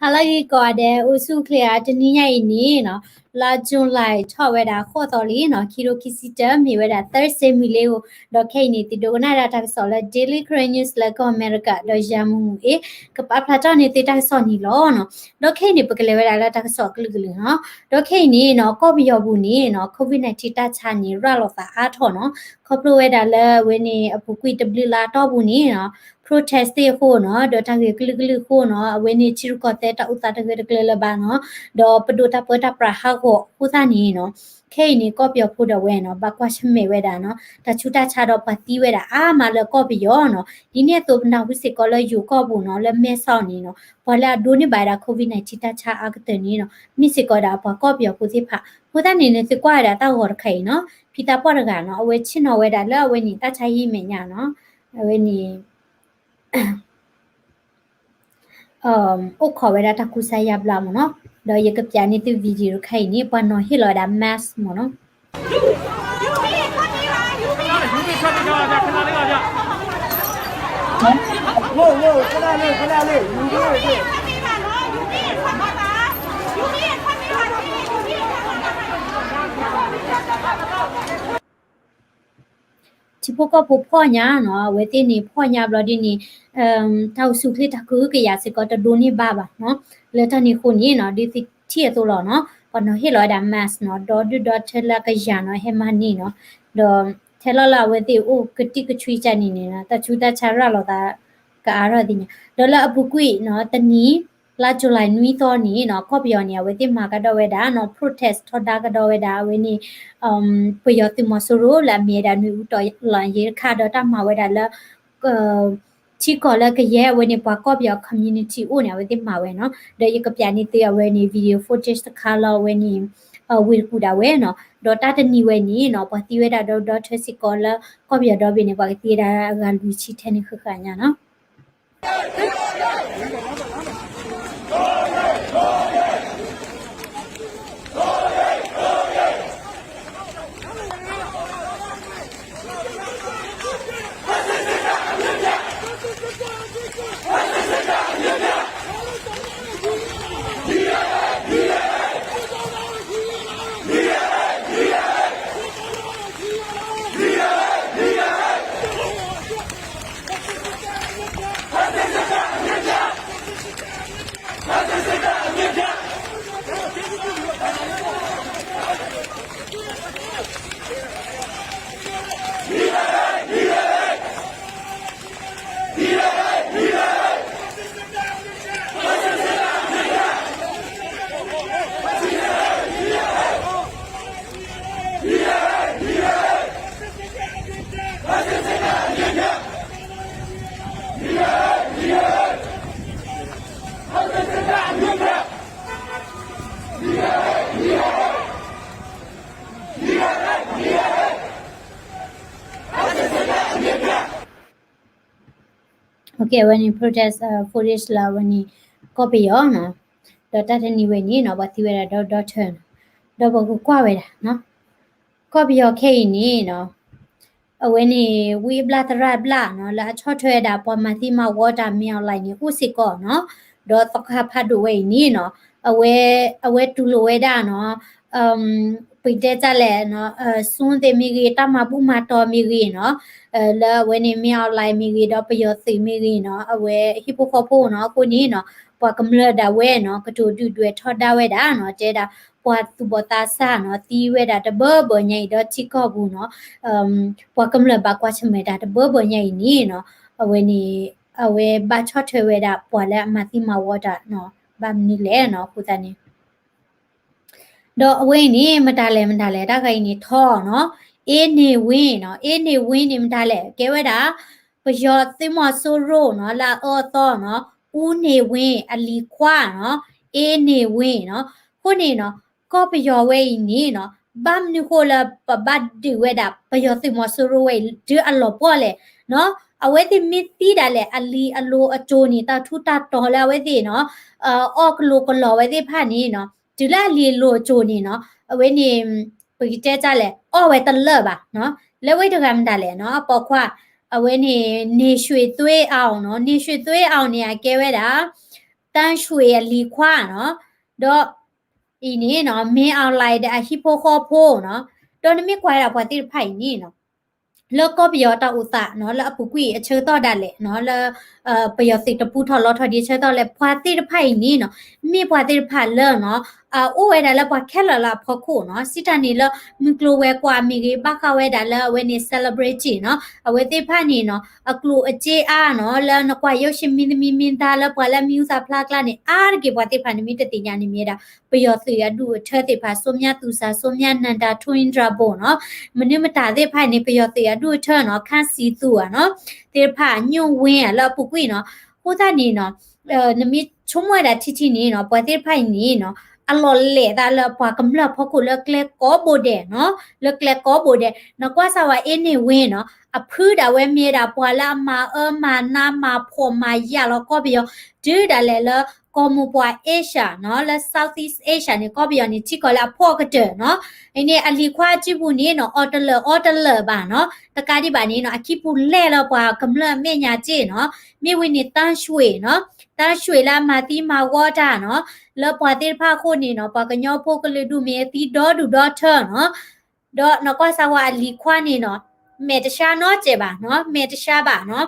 ဟါလၢအဂ့ၤကိးဂၤဒဲး အိၣ်ဆူၣ်အိၣ်ချ့ဧါ. တနံၤညါအံၤန့ၣ်နီၤ, လါ July ထီၣ်ဝဲဒၣ်ဃိးသီလံနီၤ, ခံထိခံဆံတၢ မ့ၢ်ဝဲဒၣ် Thursday မုၢ်လ့ဧိၤ, ဒီးခဲအံၤန့ၣ် သုဒိကနၣ်ဒၣ်တၢ်ကစီၣ်လၢ Daily Karen News လၢကီၢ်အမဲရကၤ ဒီးယၤမုၢ်မုၢ်အ့ ကပာ်ဖျါထီၣ်န့ၢ်သုတၢ်ကစီၣ်န့ၣ်လီၤနီၤ. ဒီးခဲအံၤန့ၣ် ပကလဲၤဝဲဒၣ်လၢတၢ်ကစီၣ်အကလုာ်ကလုာ်နီၤ. ဒီးခဲအံၤန့ၣ်နီၤ, ကီၢ်ပယီၤပူၤန့ၣ်နီၤ, COVID nineteen တၢ်ဆါန့ၣ် ရၤလီၤသးအါထီၣ်နီၤ, ခီဖျိဝဲဒၣ်လၢအဝဲန့ၣ် အပူၤကွံာ်တဘျုးလါအတီၢ်ပူၤန့ၣ်နီၤ protest သ့ၣ်အဃိနီၤ, ဒီးတၢ်ဂ့ၢ်ကလုာ်ကလုာ်အဃိနီၤ, အဝဲန့ၣ် ထံရူၢ်ကီၢ်သဲး တၢ်အိၣ်သးတဂၢၢ်တကျၢၤလၢၤဘၣ်နီၤ, ဒီးပဒိၣ်တၢ်ပၢတၢ်ပြးဟးဂီၤအဃိသတးန့ၣ်နီၤ, ခဲအံၤန့ၣ် ကီၢ်ပယီၤဖိဒၣ်ဝဲနီၤ, ဘၣ်ကွၢ်ဆၢၣ်မဲာ်ဝဲဒၣ်နီၤ, တၢ်ဆူးတၢ်ဆါဒီးပှၤသံဝဲဒၣ်အါမးလၢကီၢ်ပယီၤနီၤ. ဒ်န့ၣ်အသိး ပနၢ်ဟူစ့ၢ်ကီးလၢယိၤကီၢ်ပူၤနီၤ, လၢမဲဆီးန့ၣ်နီၤ, ပှၤလၢအဒိးန့ၢ်ဘၣ်ဝဲဒၣ် COVID nineteen တၢ်ဆါအါကတၢၢ်န့ၣ်နီၤ, မ့ၢ်စ့ၢ်ကီးဒၣ်ပှၤကီၢ်ပယီၤဖိသ့ၣ်တဖၣ်. အဃိသတးန့ၣ် နသုကွၢ်ဝဲဒၣ်တၢ်ဂီၤတခါအံၤနီၤ, ဖံသးပှၢ်တဂၤနီၤ, အဝဲဆ့ၣ်နီၤဝဲဒၣ်လၢအဝဲန့ၣ် တၢ်ဆါဟံၣ်မဲာ်ညါနီၤ, အဝဲန့ၣ် အိၣ်ခိးဝဲဒၣ်တၢ်ကူစါယါဘျါမ့ၢ်နီၤ. ဒီးယကပျးန့ၢ်သု video တခါအံၤန့ၣ် ပှၤနီၤဟ့ၣ်လီၤဝဲဒၣ် mask မ့ၢ်နီၤ. ထံဖိကီၢ်ဖိဖှီၣ်ညါနီၤ, အဝဲသ့ၣ်န့ၣ်ဖှီၣ်ညါဘျီဒ်န့ၣ်, တၢ်အိၣ်ဆူၣ်အိၣ်ချ့တၢ်ကဟုကယာ်စ့ၢ်ကီးတဒိးန့ၢ်ဘၣ်ဘၣ်နီၤ. လၢတၢ်န့ၣ်အဃိန့ၣ်နီၤ, ဒ်သုထံၣ်အသိးလီၤနီၤ, ပှၤနီၤဟ့ၣ်လီၤဝဲဒၣ် mask နီၤ, ဒီဒုၣ်ဒီထၢလၢအကယၤနီၤ ဟဲမၤန့ၢ်နီၤ. ဒီးထဲလီၤလၢအဝဲသ့ၣ်အိၣ်ကတံၢ်ကဆွံကၢ်န့ၣ်န့ၣ်နီၤ, တၢ်ဆူးတၢ်ဆါရၤလီၤသးကအါထီၣ်သ့ၣ်ညါ. ဒီးလၢအပူၤကွံာ်နီၤ, တနံၤ လါ July နွံသီန့ၣ်နီၤ, ကီၢ်ပယီၤန့ၣ် အဝဲသ့ၣ်မၤကဒီးဝဲဒၣ်နီၤ, protest ထီဒါကဒီးဝဲဒၣ်အဝဲန့ၣ် ပယီၤသုးမီၤစိရိၤလၢအမ့ၢ်ဝဲဒၣ်နွေဦးတော်လှန်ရေးတခါ, ဒီးတၢ်မၤဝဲဒၣ်လၢ ထံကီၢ်လၢကယဲၢ်အဝဲန့ၣ် ပှၤကီၢ်ပယီၤ community အိၣ်န့ၣ် အဝဲသ့ၣ်မၤဝဲနီၤ. ဒီးယကပျးန့ၢ်သုအဝဲန့ၣ် video footage တခါလၢအဝဲန့ၣ် ဝ့ၢ်တကူၣ်ဒၣ်ဝဲနီၤ. ဒီးတၢ်တနံၤဝဲန့ၣ်နီၤ, ပှၤသံဝဲဒၣ်ဒီဒုၣ်ဒီထၢစ့ၢ်ကီးလၢကီၢ်ပယီၤဒီဘ့ၣ်န့ၣ် ပှၤကသံဝဲဒၣ်အဂၤလွံၢ်ဆံထဲန့ၣ်ဃၣ်ဃၣ်ညါနီၤ. Okay, အဝဲန့ၣ် protest footage လၢအဝဲန့ၣ် ကီၢ်ပယီၤနီၤ, ဒီးတၢ်တနံၤဝဲန့ၣ်နီၤ ပှၤသံဝဲဒၣ်ဒီဒုၣ်ဒီထၢနီၤ, ဒီးပကကွၢ်ဝဲဒၣ်နီၤ, ကီၢ်ပယီၤခဲအံၤန့ၣ်နီၤ အဝဲန့ၣ် ဝံအဘျၣ်သရၣ်အဘျၣ်နီၤ လၢအဆီၣ်ထွဲဝဲဒၣ်ပှၤမၤသံမၤဝီတၢ် မင်းအောင်လှိုင် န့ၣ် အိၣ်စ့ၢ်ကီးနီၤ, ဒီးသီခါဖးဒိၣ်ဝဲအံၤန့ၣ်နီၤ, အဝဲ အဝဲတူၢ်လိာ်ဝဲဒၣ်နီၤ ပကတဲတၢ်လဲၣ်နီၤ, စွန်းသ့ၣ်မ့ၢ်ဂ့ၤ, တၢ်မၤဘူၣ်မၤတီၤမ့ၢ်ဂ့ၤနီၤ, လၢအဝဲန့ၣ် မင်းအောင်လှိုင် မ့ၢ်ဂ့ၤ ဒီးပယီၤသုးမ့ၢ်ဂ့ၤနီၤ, အဝဲဟံၣ်ဖိဃီဖိနီၤ, အဃိန့ၣ်နီၤ ပှၤကမျၢၢ်ဒၣ်ဝဲနီၤ ကတိၤဒုၣ်ဒွဲၣ်ထီဒါဝဲဒၣ်နီၤ, တဲဒၣ်ပှၤသူၣ်ဘီၣ်သးစၢ်နီၤ သံဝဲဒၣ်တဘၢဘၢညါအံၤ ဒီးထံကီၢ်ပူၤနီၤ ပှၤကမျၢၢ်ဘၣ်ကွၢ်ဆၢၣ်မဲာ်တၢ်တဘၢဘၢညါအံၤန့ၣ်နီၤ, အဝဲန့ၣ် အဝဲဘၣ်ဆီၣ်ထွဲဝဲဒၣ်ပှၤလၢအမၤသံမၤဝီတၢ်နီၤ, ဘၣ်မနုၤလဲၣ်နီၤ အဃိသတးန့ၣ် ဒီးအဝဲအံၤန့ၣ် မတၤလဲၣ် မတၤလဲၣ် တၢ်ဂၤအံၤန့ၣ်ထီနီၤ, အေးနေဝင်းနီၤ, အေးနေဝင်းန့ၣ် မတၤလဲၣ် ကဲဝဲဒၣ် ပယီၤသုးမီၤစိရိၤနီၤ လၢအအၢအသီနီၤ, ဦးနေဝင်း အလံၤခွါနီၤ, အေးနေဝင်းနီၤ, အဃိန့ၣ်နီၤ ကီၢ်ပယီၤဝဲအံၤန့ၣ်နီၤ ဘၣ်မနုၤဃိလၢပဘၣ်ဒုးဝဲဒၣ် ပယီၤသုးမီၤစိရိၤဝဲအံၤ တုၤအလီၤပှီၢ်လဲၣ်နီၤ, အဝဲသ့ၣ်မ့ၢ်သံဒၣ်လဲာ် အလံၤအလိၤအစိၤန့ၣ် တၢ်ထူးတၢ်တီၤလၢအဝဲသ့ၣ်နီၤ အီၣ်ကလိၤကလီၤဝဲသ့ၣ်တဖၣ်န့ၣ်နီၤ, တုၤလၢအလံၤအလိၤအစိၤန့ၣ်နီၤ, အဝဲန့ၣ် ပကတဲတၢ်လဲၣ် အီၣ်ဝဲတလၢာ်ဘၣ်နီၤ, လၢဝဲတဂၤမတၤလဲၣ်နီၤ အပိာ်ခွါ အဝဲန့ၣ် နေရွှေသွေးအောင်နီၤ, နေရွှေသွေးအောင်န့ၣ် အကဲဝဲဒၣ် တၢ်ဆွံၣ်အလံၤခွါနီၤ, ဒီး အံၤန့ၣ်နီၤ မ့ၢ်အီၤလဲၣ်ဒီးအဟံၣ်ဖိဃီဖိနီၤ, ဒီးနမ့ၢ်ကွၢ်ဝဲဒၣ်ပှၤသ့ၣ်တဖၣ်အံၤန့ၣ်နီၤ လၢကီၢ်ပယီၤတၢ်အိၣ်သးနီၤ လၢအပူၤကွံာ်အဆၢကတီၢ်ဒၣ်လဲာ်နီၤ လၢ ပယီၤသုးတပူထီၣ်လီထီၣ်ဒံးအဆၢကတီၢ်လဲၣ် ပှၤသ့ၣ်တဖၣ်အံၤန့ၣ်နီၤ မ့ၢ်ပှၤသ့ၣ်တဖၣ်လၢနီၤ အိၣ်ဝဲဒၣ်လၢပှၤခဲလၢာ်လၢအဖီခိၣ်နီၤ စံးတၢ်န့ၣ်လၢ မုၢ်ကျိၤဝဲၤကွာ်မ့ၢ်ဂ့ၤ ဘၣ်ဃးဝဲဒၣ်လၢအဝဲန့ၣ် celebrity နီၤ အဝဲသ့ၣ်တဖၣ်န့ၣ်နီၤ အကျိၣ်အစ့အါနီၤ လၢနကွၢ်ရုပ်ရှင်မင်းသမီးမင်းသား လၢပှၤလၢအမံၤဟူသၣ်ဖျါကျါန့ၣ် အါတက့ၢ်ပှၤသ့ၣ်တဖၣ်န့ၣ် မ့ၢ်တသ့ၣ်ညါန့ၣ်မ့ၢ်ဝဲဒၣ် ပယီၤသုးအဒူၣ်အထၢသ့ၣ်တဖၣ် စိမြသုးစၢ် စိမြနန္ဒာ ထွန်းအိန္ဒြာဘုံနီၤ မနုၤမတၤသ့ၣ်တဖၣ်န့ၣ် ပယီၤသုးအဒူၣ်အထၢနီၤ ခန်းစံသူဧါနီၤ သ့ၣ်တဖၣ် ညိၣ်ဝ့ဧါ လၢအပူၤကွံာ်နီၤ အဃိသတးန့ၣ်နီၤ နမ့ၢ်ဆိကမိၣ်ဝဲဒၣ်ထံထံန့ၣ်နီၤ ပှၤသ့ၣ်တဖၣ်အံၤန့ၣ်နီၤ အလီၢ်လဲၢ်သးလၢပှၤကမျၢၢ်ဖီခိၣ်လၢကျဲကိးဘိဒဲးနီၤ လၢကျဲကိးဘိဒဲး နကွၢ်စၢ်ဝဲ အ့န့ၣ်ဝ့နီၤ အဖုဒၣ်ဝဲမ့ၢ်ဝဲဒၣ်ပှၤလၢအမၤအၢမၤနးမၤဖှီၣ်မၤယာ်လီၤကီၢ်ပယီၤ တုၤဒၣ်လဲာ်လၢ ကီၢ်မိၢ်ပှၢ် Asia နီၤ လၢ Southeast Asia န့ၣ် ကီၢ်ပယီၤန့ၣ် ထံကီၢ်လၢအဖှီၣ်ကတၢၢ်နီၤ အံၤန့ၣ် အလံၤခွါအစုပူၤန့ၣ်နီၤ အီၣ်တလၢာ်အီတလၢာ်ဘၣ်နီၤ တကးဒံးဘၣ်န့ၣ်နီၤ အခံပူၤလဲၢ်လၢပှၤကမျၢၢ်အမဲာ်ညါစ့ၢ်နီၤ မ့ၢ်ဝံၤန့ၣ် တၢ်ဆွံၣ်နီၤ တၢ်ဆွံၣ်လၢအမၤသံမၤဝီတၢ်နီၤ လၢပှၤသ့ၣ်တဖၣ်အဃိန့ၣ်နီၤ ပှၤကညီဖိကလုာ်ဒူၣ်မ့ၢ်သံဒီဒူၣ်ဒီထၢနီၤ ဒီးနကွၢ်စၢ်ဝဲအလံၤခွါန့ၣ်နီၤ မဲာ်တဆှးနီတစဲးဘၣ်နီၤ မဲာ်တဆှးဘၣ်နီၤ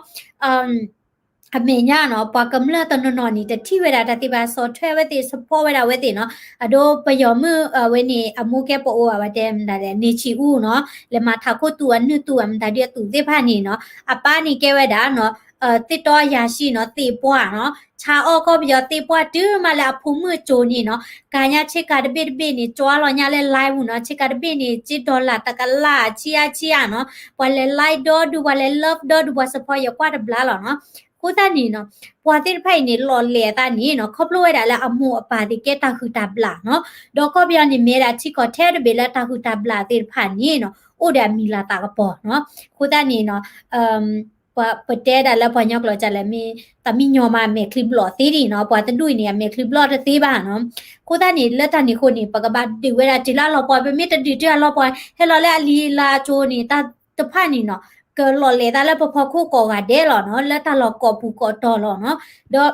အမဲာ်ညါနီၤ ပှၤကမျၢၢ်တနီၤနီၤန့ၣ် တထံၣ်ဝဲဒၣ်တၢ်သ့ၣ်တဖၣ် ဆီၣ်ထွဲဝဲသ့ၣ် support ဝဲဒၣ်ဝဲသ့ၣ်နီၤ အဒိပယီၤမုၣ်အဝဲန့ၣ် အမိၢ်ကဲပအိၣ်ဘၣ်ဝဲတဲမတၤလဲၣ် နေချီဦးနီၤ လဲၤမၤထးခိၣ်သူၣ်အနုၢ်သူၣ်အမတၤဒုး အသူၣ်သ့ၣ်တဖၣ်န့ၣ်နီၤ အပၢ်န့ၣ်ကဲဝဲဒၣ်နီၤ သ့ၣ်တီယၤၡံနီၤ သ့ၣ်ပှၢ်နီၤ ဆါအီၣ်ကီၢ်ပယီၤသ့ၣ်ပှၢ်တုၤမးလၢအဖိမုၣ်အစိၤန့ၣ်နီၤ ကၤညါဆ့ကၤတဘ့ၣ်တဘ့ၣ်န့ၣ် ကၠီလီၤညါလၢ live ပူၤနီၤ ဆ့ကၤတဘ့ၣ်န့ၣ် ကၠ့ dollar တကလးဆံးအါဆံးအါနီၤ ပှၤလဲၤ like ဒီဒူၣ် ပှၤလဲၤ love ဒီဒူၣ် ပှၤ support ယကွၢ်တဘျါလီၤနီၤ အဃိသတးန့ၣ်နီၤ ပှၤသ့ၣ်တဖၣ်အံၤန့ၣ် လီၢ်လဲၢ်အသးန့ၣ်နီၤ ခီဖျိဝဲဒၣ်လၢအမိၢ်အပၢ်သ့ၣ်ကဲတၢ်ဟုၣ်တၢ်ဘျၣ်နီၤ ဒီးကီၢ်ပယီၤန့ၣ်မ့ၢ်ဝဲဒၣ်ထံကီၢ်ထဲတဘ့ၣ်လၢတၢ်ဟုၣ်တၢ်ဘျၣ်သ့ၣ်တဖၣ်န့ၣ်နီၤ အိၣ်ဒီးအမံၤလၤသးကပီၤနီၤ အဃိသတးန့ၣ်နီၤ ပတဲဒၣ်လၢပှၤကညီကျိာ်ဒ်လဲၣ် မ့ၢ်တၢ်မံညီမး အမဲာ်ချံဘျီၣ်သ့ဒံးနီၤ ပှၤတဒူၣ်အံၤန့ၣ် အမဲာ်ချံဘျီၣ်တသ့ဘၣ်နီၤ အဃိသတးန့ၣ် လၢတၢ်န့ၣ်အဃိန့ၣ် ပကဘၣ်ဒုးဝဲဒၣ်တုၤလၢအလီၤပှီၢ် ပမ့ၢ်တဒုးတုၤအလီၤပှီၢ် ဟဲလီၤလၢအလံာ်လါအစိၤန့ၣ် တၢ်တဖၣ်န့ၣ်နီၤ ကလီၢ်လဲၢ်သးလၢပဖီခိၣ်ကိးဂၤဒဲးလီၤနီၤ လၢတၢ်လီၢ်ကိးပူၤကိးတီၤလီၤနီၤ ဒီး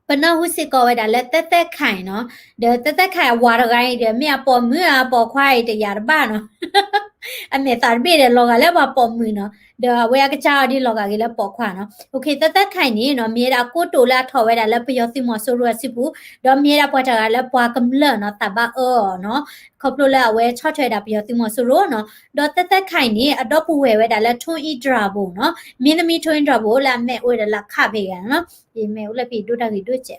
ပနၢ်ဟူစ့ၢ်ကီးဝဲဒၣ်လၢသဲသဲခါအံၤနီၤ ဒီးသဲသဲခါအံၤအဝၤတဂၤအံၤဒီး မ့ၢ်အပိာ်မုၣ်အပိာ်ခွါအံၤတယာ်တဘၣ်နီၤ အမဲာ်သးတဘ့ၣ်ဒီးလီၤဂာ်လၢပှၤပိာ်မုၣ်နီၤ ဒီးအဝဲအကစၢ်အီၤဒ်လီၤဂာ်က့ၤလၢပိာ်ခွါနီၤ သဲသဲခါအံၤန့ၣ်နီၤ မ့ၢ်ဝဲဒၣ်ကိတိာ်လၢအထီၣ်ဝဲဒၣ်လၢပယီၤသုးမီၤစိရိၤအစုပူၤ ဒီးမ့ၢ်ဝဲဒၣ်ပှၤတဂၤလၢပှၤကမျၢၢ်နီၤ သးဘၣ်အၢအီၤနီၤ ခီဖျိလၢအဝဲဆီၣ်ထွဲဝဲဒၣ်ပယီၤသုးမီၤစိရိၤနီၤ ဒီးသဲသဲခါအံၤန့ၣ် အဒီပုၢ်ဝဲၢ်ဝဲဒၣ်လၢ ထွန်းအိန္ဒြာဘုံနီၤ မင်းသမီး ထွန်းအိန္ဒြာဘုံ လၢအမ့ၢ်အိၣ်ဝဲဒၣ်လၢခးဖဲဂၤနီၤ မ့ၢ်အိၣ်လၢဖဲဒိၣ်တၢ်ဂ့ၤဒိၣ်စဲး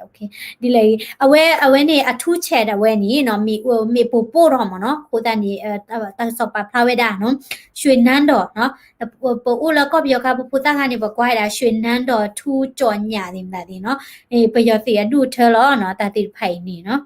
ဒ်လဲၣ်ဂ့ၤ အဝဲ အဝဲန့ၣ် အထူးချဲးဒၣ်ဝဲန့ၣ်နီၤ မ့ၢ် မ့ၢ်ပိာ်ပိာ်ထီၣ်မ့ၢ်နီၤ အဃိသတးန့ၣ် တၢ်ကစီၣ်ပာ်ဖျါဝဲဒၣ်နီၤ ရွှေနန်းတော်နီၤ ပအိၣ်လၢကီၢ်ပယီၤခါ ပဖိသၣ်ခါန့ၣ် ပကွၢ်ဝဲဒၣ် ရွှေနန်းတော် ထူးကြော်ညါသ့ၣ်မတၤသ့ၣ်နီၤ ပယီၤသုးအဒူၣ်အထၢလီၤနီၤ တၢ်သ့ၣ်တဖၣ်အံၤန့ၣ်နီၤ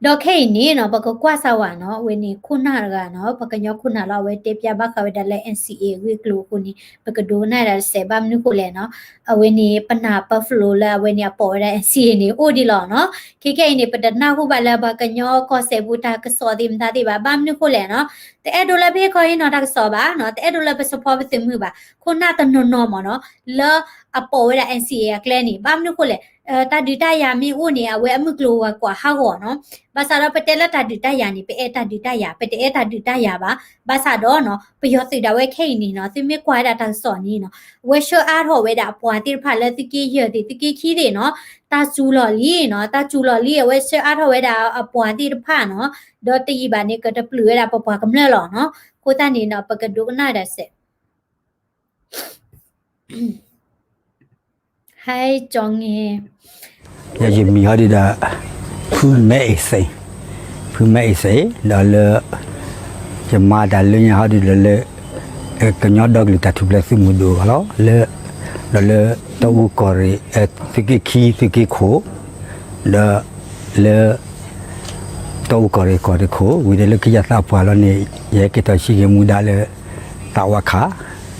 ဒီးခဲအံၤန့ၣ်နီၤ ပကကွၢ်စၢ်ဝဲနီၤ အဝဲန့ၣ်ခိၣ်နၢ်တဂၤနီၤ ပှၤကညီခိၣ်နၢ်လီၤ အဝဲတဲဖျါဘၣ်ဃးဝဲဒၣ်လၢ N C A အဂ့ၢ်အကျိၤအဃိန့ၣ် ပကဒိကနၣ်ဝဲဒၣ်တစဲး ဘၣ်မနုၤဃိလဲၣ်နီၤ အဝဲန့ၣ် ပနၢ် Buffalo လၢအဝဲန့ၣ်အပိာ်ဝဲဒၣ် N C A န့ၣ် အိၣ်ဒံးလီၤနီၤ ခဲခဲအံၤန့ၣ် ပတနၢ်ဟူဘၣ်လၢပှၤကညီကီၢ်စဲၣ်ပူၤတၢ်ကစီၣ်သ့ၣ်မတၤသ့ၣ်ဘၣ် ဘၣ်မနုၤဃိလဲၣ်နီၤ တအဲၣ်ဒိးလၢပဟ့ၣ်ခီဟ့ၣ်နီၤတၢ်ကစီၣ်ဘၣ်နီၤ တအဲၣ်ဒိးလၢပ support ပသုးမုၢ်ဘၣ် ခိၣ်နၢ်တနီၤနီၤမ့ၢ်နီၤ လၢအပိာ်ဝဲဒၣ် N C A အကျဲန့ၣ် ဘၣ်မနုၤဃိလဲၣ် တၢ်ဒုးတၢ်ယၤမ့ၢ်အိၣ်န့ၣ် အဝဲအမုၢ်ကျိၤဝဲၤကွာ်ဟးဂီၤနီၤ ဘၣ်ဆၣ်ဒီးပတဲလၢတၢ်ဒုးတၢ်ယၤန့ၣ် ပအဲၣ်တၢ်ဒုးတၢ်ယၤ ပတအဲၣ်တၢ်ဒုးတၢ်ယၤဘၣ် ဘၣ်ဆၣ်ဒီးနီၤ ပယီၤသုးဒၣ်ဝဲခဲအံၤန့ၣ်နီၤ သုမ့ၢ်ကွၢ်ဝဲဒၣ်တၢ်ကစီၣ်န့ၣ်နီၤ အဝဲဆှၢအါထီၣ်ဝဲဒၣ်အပှၤသ့ၣ်တဖၣ်လၢသုးက့ယဲၢ်သ့ၣ် သုးက့ခံသ့ၣ်နီၤ တၢ်စူၤလီၤလံနီၤ တၢ်စူၤလီၤလံ အဝဲဆှၢအါထီၣ်ဝဲဒၣ်အပှၤသ့ၣ်တဖၣ်နီၤ ဒီးတယံာ်ဘၣ်န့ၣ် ကတပျုာ်ဝဲဒၣ်ပပှၤကမျၢၢ်လီၤနီၤ အဃိသတးန့ၣ်နီၤ ပကဒိကနၣ်ဝဲဒၣ်စဲး ဟဲကၠီၤငဲ ယမံၤဟီဒုဒီး ဖုမဲအ့ၣ်စ့ၣ်, ဖုမဲအ့ၣ်စ့ၣ် ဒီးလၢ ယမၤတၢ်လၢညါဟီဒုဒီးလၢ ကညီဒီကလုာ်တၢ်ထူၣ်ဖျဲးသုးမုၢ်ဒိၣ်အဂီၢ်လီၤ. လၢ ဒီးလၢတၢ်အူကီၢ်ရ့ၣ် သုးက့ခံ သုးက့ခိၣ် ဒီး လၢ တၢ်အူကီၢ်ရ့ၣ်ကီၢ်တခိၣ် ဝံၤဒီးလၢခံယသးပှၢ်လီၤန့ၣ် ယဟဲက့ၤထီၣ်ဟံးဂ့ၤမူဒါလၢ သးဝါခး,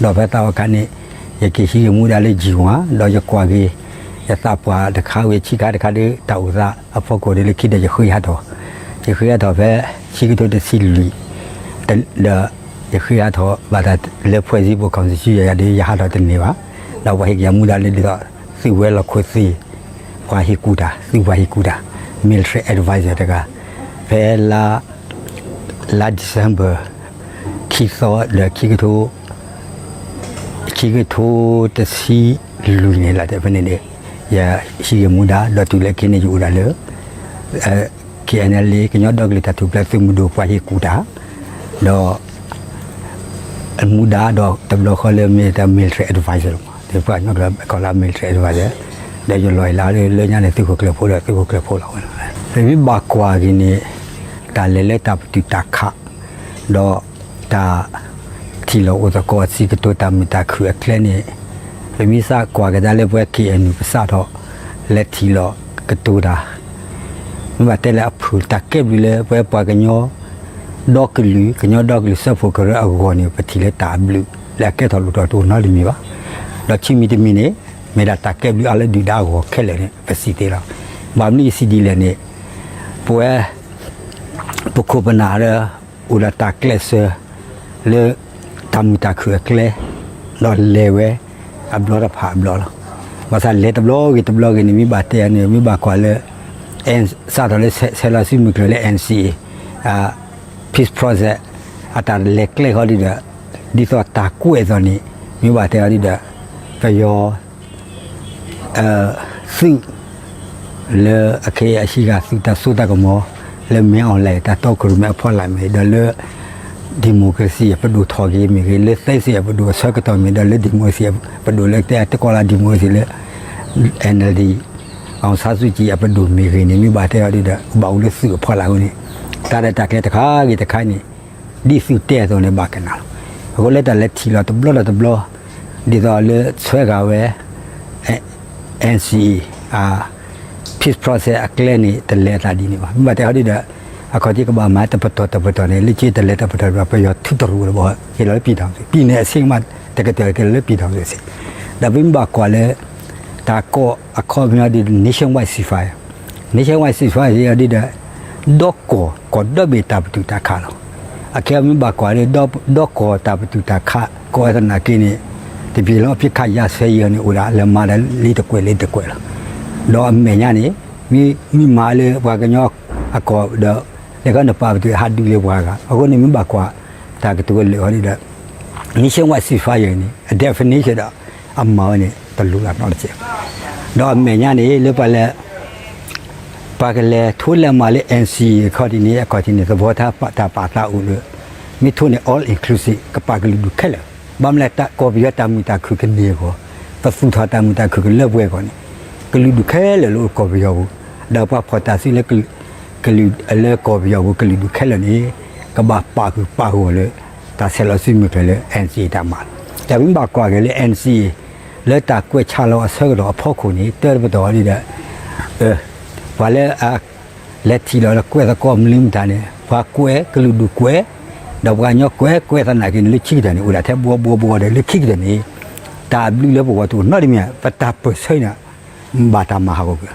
ဒီးဖဲသးဝါခးန့ၣ် ယက့ၤဟံးဂ့ၤမူဒါလၢယံၤဝါ ဒီးယကွၢ်က့ၤ ယသးပှၢ်တခါဝံၤ ဆံးခါတခါဒီး တၢ်အိၣ်သးအဖီခိၣ်ဒီးလၢခံဒီးယဃ့ဟးထီၣ်, ယဃ့ဟးထီၣ်ဖဲ ဆံကထိတဆံလွံၢ် ဒီး ယဃ့ဟးထီၣ်ဘၣ်တၢ်လၢ ဖွဲ့စည်းပုံ ကောင်စီ ဆူယၤယၤဒီး ယဟးထီၣ်တန့ၢ်ဘၣ်, ဒီးပှၤဟ့ၣ်က့ၤယၤမူဒါလၢဒ်သိး သုးဝဲၤလီၢ်ခိၣ်သ့ၣ် ပှၤဟ့ၣ်ကူၣ်တၢ်, သုးပှၤဟ့ၣ်ကူၣ်တၢ်, military advisor တဂၤ, ဖဲလါ လါ December ခံသီဒီး ခံကထိ ခံကထိတဆံလွံၢ်န့ၣ် လၢတဖဲန့ၣ်န့ၣ် ယဟံးဂ့ၢ်မူဒါ ဒီးတုၤလၢခဲအံၤန့ၣ် ယအိၣ်ဒၣ်လၢ KNLA ကညီဒီကလုာ်တၢ်ထူၣ်ဖျဲးသုးမုၢ်ဒိၣ် ပှၤဟ့ၣ်ကူၣ်တၢ် ဒီး မူဒါဒီးတဘျီဃီလၢမ့ၢ်တၢ် military advisor လီၤ. ပှၤကညီကျိာ် call military advisor ဒီးယလီၤအံၤလၢလၢညါန့ၣ် သုးခိၣ်ကျၢၢ်ဖိဒီးသုးခိၣ်ကျၢၢ်ဖိလီၤဝဲ. ပမ့ၢ်ဘၣ်ကွၢ်က့ၤန့ၣ် တၢ်လဲၤလၢတၢ်ပတုာ်တၢ်ခး ဒီးတၢ် ထံၣ်လိာ်အိၣ်သကိးစံးကတိၤတၢ်မုာ်တၢ်ခုၣ်အကျဲန့ၣ် ပမ့ၢ်စးကွၢ်ကဒါလၢပဝဲ KNU ပစးထီၣ် လဲၤထံၣ်လိာ်ကတိၤတၢ် မ့ၢ်ဘၣ်တဲလၢအဖုၣ်တၢ်ကဲဘျုးလၢပဝဲပှၤကညီ ဒီကလုာ် ကညီဒီကလုာ်စၢဖှိၣ်ကရၢအဂီၢ်န့ၣ် ပထံၣ်လၢတၢ်အဘျုး လၢအကဲထီၣ်လိၣ်ထီၣ်တအိၣ်နီတမံၤဘၣ်. ဒီးခံမံၤတမံၤန့ၣ် မ့ၢ်ဒၣ်တၢ်ကဲဘျုးအါလၢဒုၣ်ဒါအဂီၢ်ခဲလၢာ်န့ၣ် ပစံးသ့လီၤ. ဘၣ်မနုၤယစံးဒ်လဲၣ်န့ၣ် ပဝဲ ပခိၣ်ပနၢ်ဒီး အိၣ်ဒီးတၢ်ကျဲးစၢး လၢ တၢ်မုာ်တၢ်ခုၣ်အကျဲ ဒီးလဲၤဝဲ အဘျီတဖၣ်အဘျီလီၤ. ဘၣ်ဆၣ်လဲၤတဘျီဂ့ၤတဘျီဂ့ၤန့ၣ် မ့ၢ်ဘၣ်တဲန့ၣ် မ့ၢ်ဘၣ်ကွၢ်လၢ စးထီၣ်လၢဆဲးလီၤစုမုၢ်ကျၢၢ်လၢ NCA peace process အတၢ်လဲၤကျဲဃီဒ်ဒီး ဒ်သိးတၢ်ကွဲးအသိးန့ၣ် မ့ၢ်ဘၣ်တဲအီၤဒ်ဒီး ပယီၤ သုး လၢအခဲအံၤအဟံးဂၤသုးတၢ်စိတၢ်ကမီၤ လၢမ့ၢ်အီၣ်လဲၣ် တၢ်တီခိၣ်ရိၣ်မဲအဖီလာ်မ့ၢ်ဂ့ၤ ဒီးလၢ democracy အပဒိၣ်ထီၣ်က့ၤမ့ၢ်ဂ့ၤ လၢသဲစ့ၣ်အပဒိၣ်အဆၢကတီၢ်မ့ၢ် ဒီးလၢ democracy အပဒိၣ်လၢတဲတကိးလၢ democracy လၢ NLD အောင်ဆန်းစုကြည် အပဒိၣ်မ့ၢ်ဂ့ၤန့ၣ် မ့ၢ်ဘၣ်တဲအီၤဒ်ဒီး ဘၣ်အိၣ်လၢသုးအဖီလာ်အဃိန့ၣ် တၢ်ရဲၣ်တၢ်ကျဲၤတခါဂ့ၤတခါန့ၣ် ဒ်သုးတဲအသိးန့ၣ် ဘၣ်ကနၣ်လီၤ. အဃိလၢတၢ်လဲၤထံၣ်လိာ်တဘျီဒီးတဘျီ ဒ်သိးလၢဆွဲဂၤဝဲ NCA peace process အကျဲန့ၣ် တလဲၤအသးဒ်န့ၣ်ဘၣ်. မ့ၢ်ဘၣ်တဲအီၤဒ်ဒီး အခီၣ်ထံးကဘၣ်မၤတပတီၢ်တပတီၢ်န့ၣ် လၢခံတလဲၤတပတီၢ်တပတီၢ် ပယီၤထုတရူးလၢၤဘၣ် ဟ့ၣ်လီၤလၢ ပြည်ထောင်စု ပြည်နယ်အဆင့်ကမး တကတၢၢ်ကဲလီၤလၢ ပြည်ထောင်စု အဆင့် ဒီးပမ့ၢ်ဘၣ်ကွၢ်လၢ တၢ်ကိးအခီပညီဒ် nationwide ceasefire nationwide ceasefire ဒ်ဒီး ဒီကီၢ် ကီၢ်ဒီဘ့ၣ်တၢ်ပတုာ်တၢ်ခးလီၤ. အခဲအံၤမ့ၢ်ဘၣ်ကွၢ်လၢ ဒီကီၢ်တၢ်ပတုာ်တၢ်ခး ကိးဝဲသနာ်က့န့ၣ် တပျ့ၤလီၤ အပစ်ခတ်ရပ်စဲရေးန့ၣ် အိၣ်ဒၣ်လၢမၤဒီးလံတကွဲးလံတကွဲးလီၤ. ဒီးအမဲာ်ညါန့ၣ် မ့ၢ်မၤလၢပှၤကညီအကီၢ်ဒီး လဲၤခီနပာ်ပတုာ်ဟးဒုးလၢပှၤဂၤ အဃိန့ၣ်မ့ၢ်ဘၣ်ကွၢ် တၢ်ကတိၤလၢာ်အီၤဒ်ဒီး nationwide ceasefire န့ၣ် အ definition ဒီး အမၤဝဲန့ၣ် တလိၣ်လၢနီတစဲးဘၣ်. ဒီးအမဲာ်ညါန့ၣ် လၢပှၤလဲၤ ပှၤကလဲၤထိလဲၤမၤလၢ NCA အခီၣ်ထံးန့ၣ် အခီၣ်ထံးန့ၣ် သဘောထား တၢ်ပာ်သးအိၣ်လၢ မ့ၢ်ထိန့ၣ် all inclusive ကပာ်ကလုာ်ဒူၣ်ခဲလၢာ် ဘၣ်မနုၤလဲၣ် ကီၢ်ပယီၤတၢ်မုာ်တၢ်ခုၣ်ကန့ၢ်အဂီၢ် ပသူၣ်ထီၣ်တၢ်မုာ်တၢ်ခုၣ်ကလၢပှဲၤအဂီၢ်န့ၣ် ကလုာ်ဒူၣ်ခဲလၢာ်လၢအိၣ်ကီၢ်ပယီၤပူၤ ဒီးပှၤဖီၣ်တၢ်စုလၢ ကလုာ်လၢကီၢ်ပယီၤပူၤကလုာ်ဒူၣ်ခဲလၢာ်န့ၣ် ကဘၣ်ပာ်ဃုာ်ပာ်ဂီၢ်လၢ တၢ်ဆဲးလီၤစုမုၢ်ကျၢၢ်လၢ NCA တၢ်မၤလီၤ. ဒီးပမ့ၢ်ဘၣ်ကွၢ်က့ၤလၢ NCA လၢတၢ်ကွဲးဆၢလီၤအဆၢကတီၢ်အဖီခိၣ်န့ၣ် တၢ်တပတီၢ်ဒ်ဒီး ပှၤလၢ လဲၤထံၣ်လီၤဒီးကွဲးသကိးမနုၤမတၤန့ၣ် ပှၤကွဲးကလုာ်ဒူၣ်ကွဲး ဒီးပှၤကညီကွဲး ကွဲးသနာ်က့န့ၣ် လၢခံကတၢၢ်န့ၣ် အိၣ်ဒၣ်ထဲဘှီဘှီဘှီဒီး လၢခံကတၢၢ်န့ၣ် တၢ်ဘျုးလၢပဂီၢ်တအိၣ်နီတမံၤ ပတၢ်ပၢၢ်ဆၢန့ၣ် ဘၣ်တၢ်မၤဟးဂီၤကွံာ်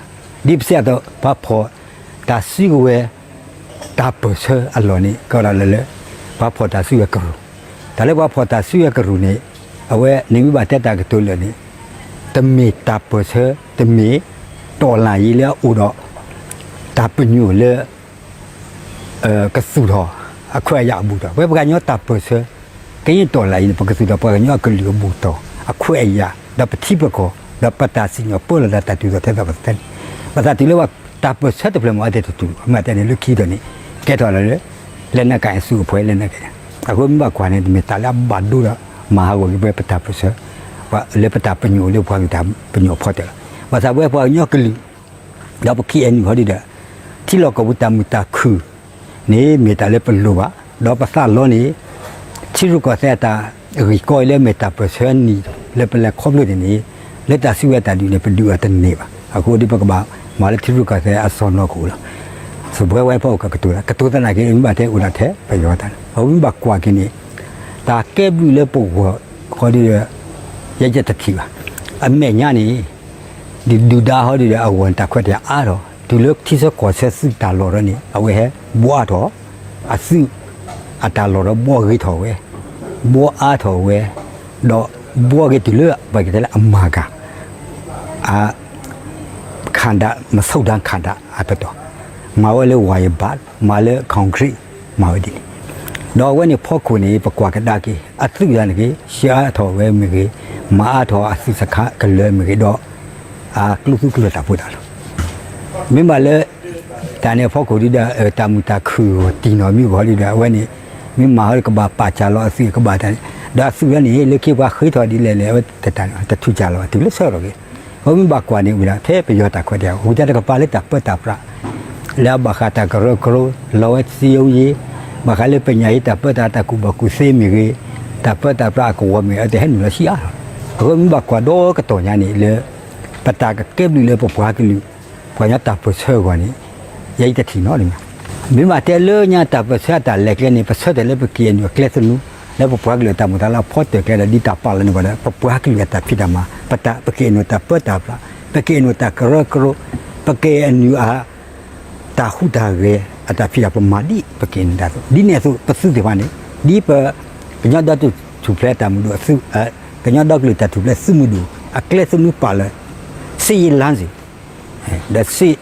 ဒ်ပစံးအသိး ပှၤဖီၣ်တၢ်စုကဝဲၤ တၢ်ပၢၢ်ဆၢအလီၢ်န့ၣ် ကဲဝဲဒၣ်လၢ ပှၤဖီၣ်တၢ်စုကဝဲၤကရူၢ် တၢ်လၢပှၤဖီၣ်တၢ်စုကဝဲၤကရူၢ်န့ၣ် အဝဲန့ၣ်မ့ၢ်ဘၣ်တဲတၢ်ကတိၤလၢာ်န့ၣ် တမ့ၢ်တၢ်ပၢၢ်ဆၢ တမ့ၢ် တော်လှန်ရေး လၢအအိၣ်ဒီး တၢ်ပညိၣ်လၢ ကသူၣ်ထီၣ် အခွဲးအယာ်အဘူၣ်တီၢ် ပဝဲပှၤကညီတၢ်ပၢၢ်ဆၢ ကယဲၢ် တော်လှန်ရေး န့ၣ် ပကသူၣ်ထီၣ်ပှၤကညီအကလုာ်အဘူၣ်တီၢ် အခွဲးအယာ် ဒီးပထံပကီၢ် ဒီးပတၢ်စံၣ်ညီၣ်ပၢလီၤတၢ်တၢ်တုၤသိးထဲသိးပသဲန့ၣ် ဘၣ်သးတုၤလၢပှၤတၢ်ပၢၢ်ဆၢတဖျၢၣ်မ့ၢ်အဝဲသ့ၣ်တတုၤ မ့ၢ်တဲန့ၣ်လၢခံကတၢၢ်န့ၣ် ကဲထီၣ်လၢ လက်နက်ကိုင်အစုအဖွဲ့ လက်နက်ကိုင် အဃိမ့ၢ်ဘၣ်ကွၢ်န့ၣ် တမ့ၢ်တၢ်လၢအဘၣ်ဒိဒီး မၤဟးဂီၤက့ၤပဝဲပတၢ်ပၢၢ်ဆၢ လၢပတၢ်ပညိၣ်လၢပှၤကလုာ်တၢ်ပညိၣ်အဖီတၢၢ်လီၤ. ဘၣ်သးပဝဲပှၤကညီကလုာ် ဒီးပ KNU ဟီဒ်ဒီး ထံလီၢ်ကီၢ်ပူၤတၢ်မုာ်တၢ်ခုၣ်န့ၣ် မ့ၢ်တၢ်လၢပလိၣ်ဘၣ် ဒီးပသးလီန့ၣ် ထံရူၢ်ကီၢ်သဲးအတၢ်ဂ့ၢ်ကီအံၤလၢမ့ၢ်တၢ်ပၢၢ်ဆၢနံၣ်လၢပလဲၤခီဖျိန့ၣ်န့ၣ် လၢတၢ်စုကဝဲၤတၢ်ဒုးန့ၣ် ပဒုးအီၤတန့ၢ်ဘၣ်. အဃိဒီးပကဘၣ်မၤလၢထံရူၢ်ကီၢ်သဲးအစီၢ်နီၤကအိၣ်လီၤ. စပွဲဝဲဖီၣ်ကကတိၤ ကတိၤသနာ်က့ မ့ၢ်ဘၣ်တဲအိၣ်ဒၣ်ထဲပယီၤတၢ်န့ၣ် အဝဲမ့ၢ်ဘၣ်ကွၢ်က့ၤန့ၣ် တၢ်ကဲဘျုးလၢပဂီၢ်ဃီဒီး ယဲယတထံၣ်ဘၣ်. အမဲာ်ညါန့ၣ် ဒုၣ်ဒါဟီဒ်ဒီးအဂီၢ်န့ၣ် တၢ်ခွဲးတၢ်ယာ်အါထီၣ် တုၤလၢထံဆၢကီၢ်ဆၢသုးတၢ်လီၢ်ဒီးန့ၣ် အဝဲဟဲဘှီအါထီၣ် အသုး အတၢ်လီၢ်ဒီးဘှီဂ့ၤထီၣ်ဝဲ ဘှီအါထီၣ်ဝဲ ဒီးဘှီက့ၤတုၤလၢပှၤကတဲလၢအမၤကၤ အ ခ မၤဝဲလၢ ဝါယဘၣ်, မၤလၢ concrete, မၤဝဲဒ်န့ၣ်, ဒီးအဝဲန့ၣ်ဖီခိၣ်န့ၣ် ပကွၢ်ကဒါက့ၤ အသုးယၤန့ၣ်က့ၤ ဆှၢအါထီၣ်ဝဲမ့ၢ်ဂ့ၤ, မၤအါထီၣ်အသုးစခါကလၢၤမ့ၢ်ဂ့ၤဒီး အကျိသူၣ်ကျၢၤတၢ်ဖိတၢ်လီၤ. မ့ၢ်ဘၣ်လၢ တၢ်န့ၣ်အဖီခိၣ်ဒုဒီး တၢ်မုာ်တၢ်ခုၣ်တံၢ်နီၣ်မံဂီၤဒုဒီး အဝဲန့ၣ် မ့ၢ်မၤဟီကဘၣ်ပာ်စၢ်လီၤအသုးကဘၣ်တၢ်န့ၣ်, ဒီးအသုးလၢန့ၣ် လၢခံပှၤဃ့ထီၣ်ဒ်လဲၣ်လဲၣ် အဝဲတၢ်န့ၣ် တထုးစၢ်လီၤဘၣ် တုၤလၢဆၢထီၣ်က့ၤ, အမ့ၢ်ဘၣ်ကွၢ်န့ၣ်ဝံၤဒီး ဖဲပယီၤတၢ်ခွဲးတၢ်ယာ် ဝံၤတၢ်တကပၤလၢတၢ်ပၢတၢ်ပြး လၢအဘၣ်ဃးတၢ်ကရၢကရိ လီၤဝဲစံယိယ့, ဘၣ်ဃးလၢပညၣ်အံၤတၢ်ပၢတၢ်တၢ်ကူၣ်ဘၣ်ကူၣ်သ့မ့ၢ်ဂ့ၤ, တၢ်ပၢတၢ်ပြးအကဝီၤမ့ၢ်ဂ့ၤ အဝဲသ့ၣ်ဟဲနုာ်လီၤဆံးအါလီၤ. အဃိမ့ၢ်ဘၣ်ကွၢ်ဒီးကတီၢ်ညါန့ၣ်လၢ ပတၢ်ကကဲဘျုးလၢပပှၤကလုာ် ပှၤကညီတၢ်ပၢၢ်ဆၢအဂီၢ်န့ၣ် ယဲအံၤတထံၣ်နီတမံၤ, မ့ၢ်ဘၣ်တဲလၢညါတၢ်ပၢၢ်ဆၢအတၢ်လဲၤကျဲန့ၣ် ပဆၢတဲာ်လၢပ KNU အကျဲသနူ, လၢပပှၤကလုာ်အတၢ်မုာ်တၢ်လၤဖီတၢၢ်ကျဲဒီး ဒ်တၢ်ပာ်လီၤန့ၣ်ဘၣ်ဒီး ပပှၤကလုာ်အတၢ်ဖံးတၢ်မၤ, ပတၢ် ပ KNU တၢ်ပၢတၢ်ပြး, ပ KNU တၢ်ကရၢကရိ, ပ KNU အ တၢ်ဟူးတၢ်ဂဲၤ အတၢ်ဖံးတၢ်ပမၤဒ်ပ KNU တၢ်သိး ဒ်န့ၣ်အသိး ပသုးသ့ၣ်တဖၣ်န့ၣ် ဒ်ပ ကညီဒီကလုာ်ထူၣ်ဖျဲးတၢ်မုာ်ဒိၣ်အသုး ကညီဒီကလုာ်တၢ်ထူၣ်ဖျဲးသုးမုၢ်ဒိၣ် အကျဲသနူပာ်လၢ စစ်ရေးလမ်းစဉ် ဒီး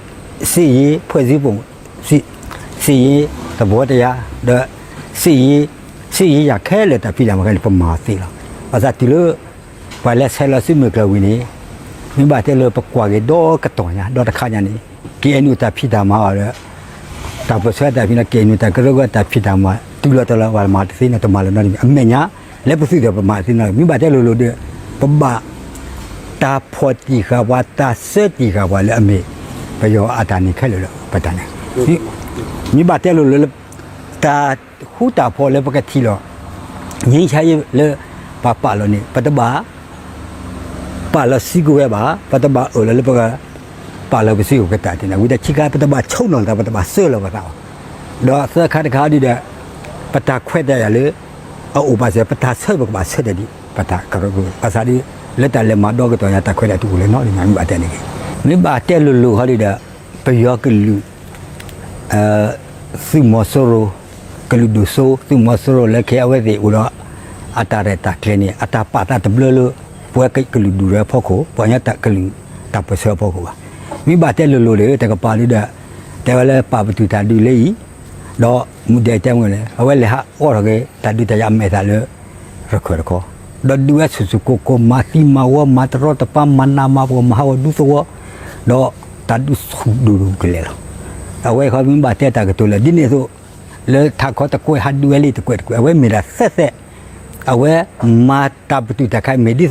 စစ်ရေးဖွဲ့စည်းပုံ စစ်ရေး သဘောတရား ဒီး စစ်ရေး စစ်ရေးရာ ခဲလၢာ်တၢ်ဖံးတၢ်မၤခဲလၢာ် ပမၤသ့လီၤ. ဘၣ်ဆၣ်တုၤလၢ ပှၤလဲၤဆဲးလီၤစုမုၢ်ကျၢၤဝံၤန့ၣ် မ့ၢ်ဘၣ်တဲလၢပကွၢ်က့ၤဒီကတီၢ်ညါ ဒီတခါညါန့ၣ် KNU တၢ်ဖံးတၢ်မၤအီၤဒီး တၢ်ပၢၢ်ဆၢတၢ်ဖံးန့ၣ် KNU တၢ်ကရၢကရိတၢ်ဖံးတၢ်မၤ တုၤလီၤတီၤလီၤ ပှၤမၤတသ့နီတမၤလၢၤနီတမံၤ အမဲာ်ညါ လၢပသုးဒီးပမၤတသ့နီတမံၤ မ့ၢ်ဘၣ်တဲလိၤလိၤဒီး ပဘၣ် တၢ်ဖီၣ်တံၢ်ဃာ်ပှၤ တၢ်ဆၢတံၢ်ဃာ်ပှၤလၢအမ့ၢ် ပယီၤအတၢ်န့ၣ်ခဲလၢာ်လၢပတၢ်န့ၣ် မ့ၢ်ဘၣ်တဲလိၤလိၤလၢ တၢ်ဃူတၢ်ဖိးလၢပကထံၣ်လီၤ ငြိမ်းချမ်းရေးလၢ ပှၤပာ်လီၤန့ၣ် ပတဘၣ် ပာ်လီၤစုကဝဲၤဘၣ် ပတဘၣ်အၢၣ်လီၤလၢပက ပာ်လီၤပစုကဝဲၤပကတၢ်တန့ၣ် ဝံၤဒီးခံခါ ပတဘၣ်ဆိးနီၣ်လီၤသး ပတဘၣ်စၢလီၤပသးဘၣ် ဒီးသၢခါတခါဒုဒီး ပတၢ်ခွဲးတၢ်ယာ်လၢ အအိၣ်ပာ်စၢၤ ပတၢ်ဆၢပကဘၣ်ဆၢတဲာ်ဒံး ပတၢ်ကရၢကရိ ဘၣ်ဆၣ်ဒီး လၢတၢ်လဲၤမၤဒီကတီၢ်ညါ တၢ်ခွဲးတၢ်ယာ်တအိၣ်လၢၤနီတမံၤ မ့ၢ်ဘၣ်တဲန့ၣ်ဂ့ၤ မ့ၢ်ဘၣ်တဲလိၤလိၤဃီဒုဒီး ပယီၤကလုာ် သုးမီၤစိရိၤ ကလုာ်ဒူၣ်စိ သုးမီၤစိရိၤလၢခဲအဝဲသ့ၣ်အိၣ်ဒီး အတၢ်ရဲၣ်တၢ်ကျဲၤန့ၣ် အတၢ်ပာ်သးတဘျၢလၢ ပဝဲကလုာ်ဒူၣ်ဒီးအဖီခိၣ် ပှၤကညီတၢ်ကလုာ်တၢ်ပၢၢ်ဆၢအဖီခိၣ်ဘၣ်. မ့ၢ်ဘၣ်တဲလိၤလိၤဒီး တကပၤဒုဒီး တဲဝဲလၢပာ်ပတုာ်တၢ်ဒုးလၢအံၤ ဒီးမူဒဲတဲမ့ၢ်လဲၣ် အဝဲလဲၤဟးအိးထီၣ်က့ၤ တၢ်ဒုးတၢ်ယၤအမဲာ်သၣ်လၢ ရခၢၣ်တခီ ဒီးဒုးဝဲဆူၣ်ဆူၣ်ကိၢ်ကိၢ် မၤသံမၤဝီ မၤတရီတပါ မၤနးမၤဖှီၣ် မၤဟးဂီၤဒူသဝီ ဒီးတၢ်ဒုးဆူၣ်ဒိၣ်ဒိၣ်ကလဲာ်လီၤ. အဝဲခီမ့ၢ်ဘၣ်တဲတၢ်ကတိၤလၢ ဒ်န့ၣ်အသိး လၢထးခီတကွဲး ဟးဒုးဝဲလၢတကွဲးတကွဲး အဝဲမ့ၢ်ဒၣ်သဲးသဲး အဝဲမၤတၢ်ပတုာ်တၢ်ခး မ့ၢ်ဒ်သိး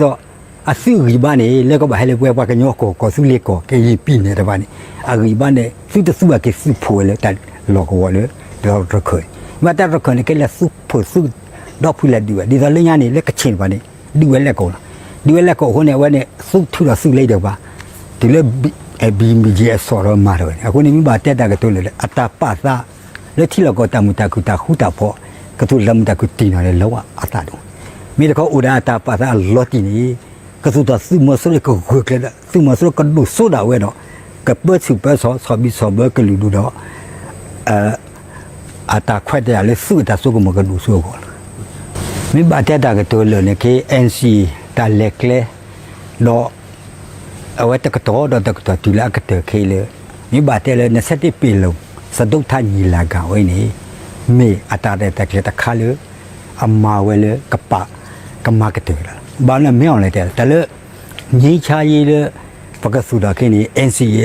အသုးဂံၢ်ဘါန့ၣ် လၢကဘၣ်ဟဲလၢပဝဲပှၤကညီကီၢ် ကီၢ်သူလ့ၤကီၢ် ကရင်ပြည်နယ် တဖၣ်န့ၣ် အဂံၢ်ဘါန့ၣ် သုတသူအက့ၤသုးဖိးဝဲလၢတၢ်လီၢ်ကဝီၤလၢ တၢ်ရခၢၣ်န့ၣ် မ့ၢ်တၢ်ရခၢၣ်န့ၣ် ကဲလၢသုးဖိးသုးဒီဖုလၢဒုးဝဲ ဒ်သိးလၢညါန့ၣ် လၢကခ့ၣ်တဖၣ်န့ၣ် ဒုးဝဲလဲၣ်ကီးလီၤ. ဒုးဝဲလဲၣ်ကီးအဃိန့ၣ် အဝဲန့ၣ် သုးထုးဒီးသုးလၢတကပၤ တုၤလၢ ဘံမံက့ၤအစီၣ်ဒီးမၤထီၣ်ဝဲန့ၣ် အဃိန့ၣ် မ့ၢ်ဘၣ်တဲတၢ်ကတိၤလၢ အတၢ်ပာ်သး လၢထံလီၢ်ကီၢ်တၢ်မုာ်တၢ်ခုၣ်တၢ်ဃူတၢ်ဖိး ကသူၣ်တၢ်မုာ်တၢ်ခုၣ်တံၢ်နီၣ်န့ၣ် လၢဝဲအသးဒိၣ် မ့ၢ်တခီအိၣ်ဒီးအတၢ်ပာ်သးအလီၤတံၢ်န့ၣ် ကသူၣ်ထီၣ်သုးမီၤစိရိၤကဂၢၢ်ကျၢၤဒီး သုးမီၤစိရိၤကဒိၣ်စိဒၣ်ဝဲဒီး ကပၢဆူၣ်ပၢစီၤ ဆီၣ်ဘံၣ်ဆီၣ်ဘၢကလုာ်ဒူၣ်ဒီး အတၢ်ခွဲးတၢ်ယာ်လၢသုးအတၢ်စိကမီၤကဒိၣ်စိအဂီၢ်လီၤ. မ့ၢ်ဘၣ်တဲတၢ်ကတိၤလၢာ်န့ၣ် ခဲအံၤ တၢ်လဲၤကျဲ ဒီး အဝဲတကတီၢ်ဒီးတကတီၢ်တုၤလၢအကတၢၢ်ခဲအံၤလၢ မ့ၢ်ဘၣ်တဲလၢ နှစ်ဆယ့်တစ် ပင်လုံ စတုတ္ထညီလာခံ အဝဲန့ၣ် မ့ၢ်အတၢ်ရဲၣ်တၢ်ကျဲၤတခါလၢ အမၤဝဲလၢကပာ် ကမၤကတၢၢ်လီၤ. ဘၣ်မနုၤမ့ၢ်အီၤလဲၣ်တဲ တၢ်လၢ ငြိမ်းချမ်းရေးလၢ ပကသူၣ်ထီၣ်ခဲအံၤန့ၣ် NCA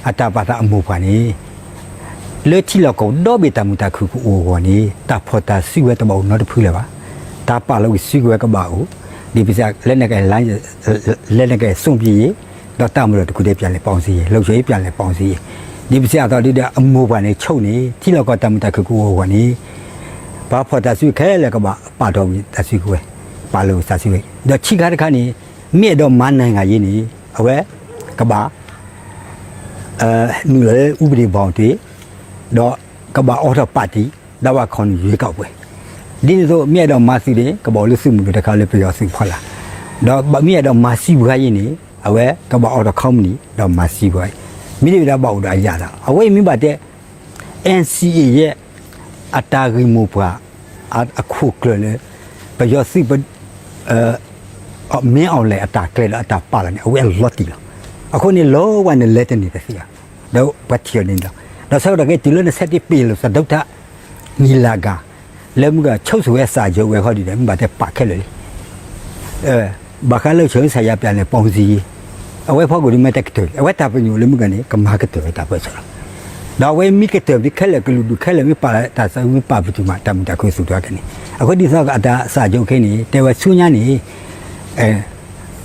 အတၢ်ပာ်သးအမိၢ်ပှၢ်န့ၣ် လၢထံလီၢ်ကီၢ်ဒီဘ့ၣ်တၢ်မုာ်တၢ်ခုၣ်ကအိၣ်အဂီၢ်န့ၣ် တၢ်ဖီၣ်တၢ်စုကဝဲၤတဘၣ်အိၣ်နီတဖုလၢၤဘၣ်. တၢ်ပာ်လီၤဝံၤစုကဝဲၤကဘၣ်အိၣ် ဒီးပစံး လက်နက်ကိုင် လက်နက်ကိုင်စွန့်ပစ်ရေး ဒီးတပ်မတော်တစ်ခုတည်းပြန်လည်ပေါင်းစည်းရေး လုံခြုံရေးပြန်လည်ပေါင်းစည်းရေး ဒီးပစံးအသိးဒ်ဒီး အမိၢ်ပှၢ်န့ၣ် ချုပ် န့ၣ် ထံလီၢ်ကီၢ်တၢ်မုာ်တၢ်ခုၣ်ကအိၣ်အဂီၢ်န့ၣ် ပှၤဖီၣ်တၢ်စုခဲလၢာ်ကဘၣ်ပာ်ထီၣ်ဝံၤတၢ်စုကဝဲၤ ပာ်လီၤဝံၤတၢ်စုကဝဲၤ ဒီးခံခါတခါန့ၣ် မ့ၢ်အဲၣ်ဒိးမၤ နိုင်ငံရေး န့ၣ် အဝဲကဘၣ် နုာ်လီၤလၢ ဥပဒေဘောင်အတွင်း ဒီးကဘၣ်အိးထီၣ် ပါတီ ဒါမှ ခေါ် ရွေးကောက်ပွဲ ဒ်န့ၣ်အသိး မ့ၢ်အဲၣ်ဒိးမၤသုးန့ၣ် ကဘၣ်အိၣ်လၢသုးမုၢ်ဒိၣ်တခါလၢ ပယီၤသုးဖီလာ် ဒီးမ့ၢ်အဲၣ်ဒိးမၤစံးပှၤယံၤန့ၣ် အဝဲကဘၣ်အိးထီၣ် company ဒီးမၤစံးပှၤ မ့ၢ်ဒ်ဝဲဒၣ်ဘၣ်အိၣ်ဒီးအယၣ်သး အဝဲအံၤမ့ၢ်ဘၣ်တဲ NCA ရဲ့ အတၢ်ဂ့ၢ်မိၢ်ပှၢ် အခိၣ်ကျၢၢ်လၢ ပယီၤသုး မင်းအောင်လှိုင် အတၢ်ကျဲဒီးအတၢ်ပာ်လီၤန့ၣ် အဝဲအလီၤတံၢ်လီၤ. အဃိန့ၣ်လီၤဝဲနလဲၤတန့ၢ်တသ့ဘၣ်, ဒီးပှၤထံၣ်အီၤန့ၣ်လီၤ. ဒီးဆၢကတီၢ်ခဲအံၤတုၤလၢနဆဲးတ့ၢ်ပ့ၤလိာ်သဒူတၢ် နံၤလၢ်အဂၤ လၢမုၢ်ကဆိကမိၣ်ဝဲအစးယိၤဝဲဃီဒ်ဒီး မ့ၢ်ဘၣ်တဲပာ်ခဲလၢာ်လံ ဘၣ်ဃးလၢဆၢစးယၤပျးန့ၣ် ပီၣ်စံ အဝဲဖီခိၣ်ဒုးမ့ၢ်တကတၢၢ်လံ အဝဲတၢ်ပညိၣ်လၢမုၢ်ကန့ၣ် ကမၤကတၢၢ်ဝဲတၢ်ပၢၢ်ဆၢလီၤ. ဒီးအဝဲမ့ၢ်ကတၢၢ်ဒုးခဲလၢာ်ကလုာ်ဒူၣ်ခဲလၢာ်မ့ၢ်ပာ်လီၤတၢ်ဆၢမ့ၢ်ပာ်ပတုာ်မး တၢ်မုာ်တၢ်ခုၣ်သူၣ်ထီၣ်ကန့ၣ် အဃိဒ်သိးအတၢ်စးယိၤခဲအံၤန့ၣ် တဲဝဲဆူညါန့ၣ်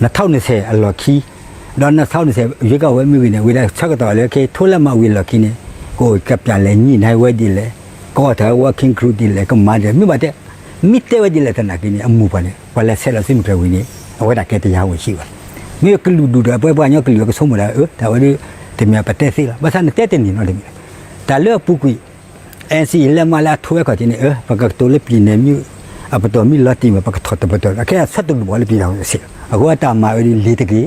နထီၣ်နဆဲးအလီၢ်ခံ ဒီးနထီၣ်နဆဲး ရွေးကောက်ပွဲမ့ၢ်ဂ့ၤန့ၣ် ဝံၤဒီးဆၢကတီၢ်လၢခဲအံၤ ထိလၢမၤဝံၤအလီၢ်ခံန့ၣ် ကအိၣ်ကပျးလဲၤညှိနှိုင်းဝဲဒ်လဲၣ်, ကအိၣ်ထဲ working group ဒ်လဲၣ်, ကမၤဒ်လဲၣ်, မ့ၢ်ဘၣ်တဲ မ့ၢ်တဲဝဲဒ်လဲၣ်သနာ်က့န့ၣ် အမိၢ်ပှၢ်န့ၣ် ပှၤလဲၤဆဲးလီၤဆူမုၢ်ကျၢၢ်ဝံၤန့ၣ် အဝဲဒၣ်ကဲတယါဝဲဆံးဘၣ်. မ့ၢ်ကလုာ်ဒူၣ်ဒီး ပဝဲပှၤကညီကလုာ်ကဆိကမိၣ်ဒၣ် အၢ တၢ်ဝဲဒၣ် တမ့ၢ်ပတဲသ့လီၤ. ဘၣ်ဆၣ်နတဲတန့ၢ်နီတမံၤလီၤ. တၢ်လၢအပူၤကွံာ် NCA လဲၤမးလၢအထိဝဲခီၣ်ထံးန့ၣ် အၢ ပကကတိၤလၢပျံၤန့ၣ်မ့ၢ် အပတီၢ်မ့ၢ်လီၤတံၢ်မး ပကထီၣ်တပတီၢ် အခဲအံၤဆၢတဒူၣ်ဘၣ်လၢပျံၤတၢ်ဝဲစ့ၢ်ကီး အဃိအတၢ်မၤဝဲဒ်လ့ၤတဂ့ၤ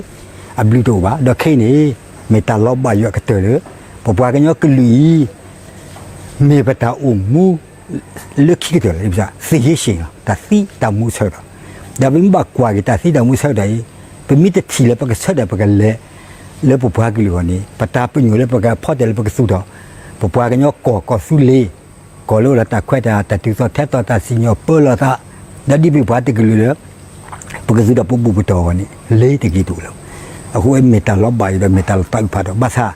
အဘျုးတအိၣ်ဘၣ်. ဒီးခဲအံၤန့ၣ် မ့ၢ်တၢ်လီၤဘၣ်ယွၤအကတၢၢ်လၢ ပပှၤကညီကလုာ်အံၤ မ့ၢ်ပတၢ်အိၣ်မူ လၢခံကတၢၢ်လီၤ. သ့ၣ်ယ့ၢ်ရှ့ၣ်လီၤ တၢ်သံတၢ်မူဆၢကတီၢ်, ဒီးပမ့ၢ်ဘၣ်ကွၢ်က့ၤတၢ်သံတၢ်မူဆၢကတီၢ်အံၤ ပမ့ၢ်တထံၣ်လၢပကဆၢထၢၣ်ပကလဲၤ လၢပပှၤကလုာ်အဂီၢ်န့ၣ် ပတၢ်ပညိၣ်လၢပကဖီတၢၣ်လၢပကသူၣ်ထီၣ် ပပှၤကညီကီၢ်ကီၢ်သူလ့ၤ ကီၢ်လၢအိၣ်ဒီးတၢ်ခွဲးတၢ်ယာ် တၢ်တုၤသီၣ်ထဲသိး တၢ်စံၣ်ညီၣ်ပၢလီၤသး ဒီးဒ်ပပှၤတကလုာ်လၢ ပကသူၣ်ထီၣ်ပဘူၣ်ပတီၢ်အဂီၢ်န့ၣ် လ့ၤတဂ့ၤတအိၣ်လၢၤ. အဃိမ့ၢ်တၢ်လီၤဘၣ်ယွၤဒီးမ့ၢ်တၢ်လီၤသးအုးဖးဒီး ဘၣ်ဆၣ်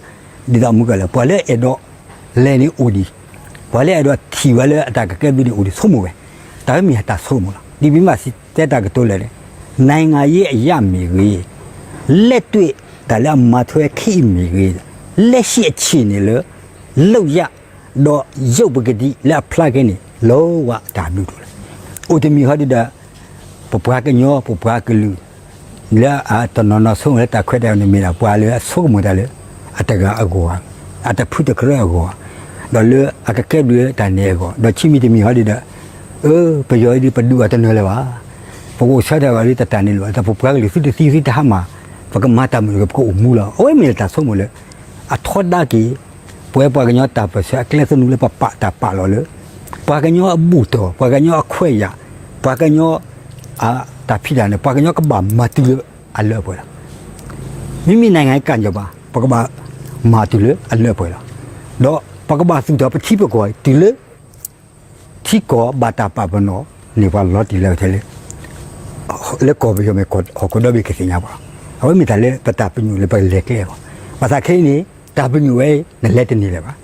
ဒ်သိးမုၢ်ကလၢၤ ပှၤလၢအဲၣ်ဒိးလဲၤန့ၣ်အိၣ်ဒံး, ပှၤလၢအဲၣ်ဒိးထံၣ်ဝဲလၢအတၢ်ကကဲဘျုးန့ၣ်အိၣ်ဒံး ဆိကမိၣ်ဝဲ, တၢ်ဝဲမ့ၢ်တၢ်ဆိကမိၣ်လီၤ. ဒ်ပမ့ၢ်ဘၣ်စံးတဲတၢ်ကတိၤလၢာ်န့ၣ် နိုင်ငံရေးအရမ့ၢ်ဂ့ၤ, လက်တွေ့ တၢ်လၢအမၤထွဲခံအံၤမ့ၢ်ဂ့ၤ, လက်ရှိအခြေအနေလၢ လုပ်ရ ဒီးယုပကတိလၢအဖျါက့ၤန့ၣ် လီၤဝဲတၢ်ဘျုးတအိၣ်လၢၤ. အိၣ်တမံၤဃီဒုဒီး ပပှၤကညီ ပပှၤကလုာ် လၢအတနီၤနီၤဆိကမိၣ်လၢတၢ်ခွဲးတၢ်ယာ်န့ၣ် မ့ၢ်ဒၣ်ပှၤလၢအဆိကမိၣ်တၢ်လၢ အတဂၤအဂီၢ်, အတဖုတကြၢးအဂီၢ်, ဒီးလၢအကကဲဘျုးလၢတၢ်န့ၣ်အဂီၢ်, ဒီးခံမံၤတမံၤဃီဒုဒီး အၢ ပယီၤအံၤဒုးပဒုးအီၤတနၢၤလၢၤဘၣ်. ပကအိၣ်ဆၢထၢၣ်အဂီၢ်ဒုးတၢ်န့ၣ်လၢၤဘၣ်, ဒီးပပှၤကလုာ်သုတသံသုတဟါမၢ်, ပကမၤတၢ်မုာ်တက့ၢ် ပကအိၣ်မူလီၤ. အဝဲမ့ၢ်လၢတၢ်ဆိကမိၣ်လၢ အထီဒါက့ၤ ပဝဲပှၤကညီတၢ်ပၢၢ်ဆၢအကျဲသနူလၢပပာ်တၢ်ပာ်လီၤလၢ ပှၤကညီအဘူၣ်တီၢ် ပှၤကညီအခွဲးယာ် ပှၤကညီ တၢ်ဖံးတၢ်မၤ ပှၤကညီကဘၣ်မၤတုၤလၢအလၢအပှဲၤလီၤ. မ့မ့ၢ်နိုင်ငံရေးကံၢ်ညီဘၣ် ပကဘၣ်မၤတုၤလၢအလၢအပှဲၤလီၤ. ဒီးပကဘၣ်သူၣ်ထီၣ်ပထံပကီၢ်တုၤလၢ ထံကီၢ်ဘၣ်တၢ်ပာ်ပနီၣ်န့ၢ်ပှၤလီၤတံၢ်လၢထဲလၢ လၢကီၢ်ပယီၤမ့ၢ်ဟီၣ်ခိၣ်ဒီဘ့ၣ်ကသ့ၣ်ညါပှၤလီၤ. အဝဲမ့ၢ်တၢ်လၢပတၢ်ပညိၣ်လၢပကလဲၤကျဲအဂီၢ်, ဘၣ်ဆၣ်ခဲအံၤန့ၣ် တၢ်ပညိၣ်ဝဲ နလဲၤတန့ၢ်လၢၤဘၣ်,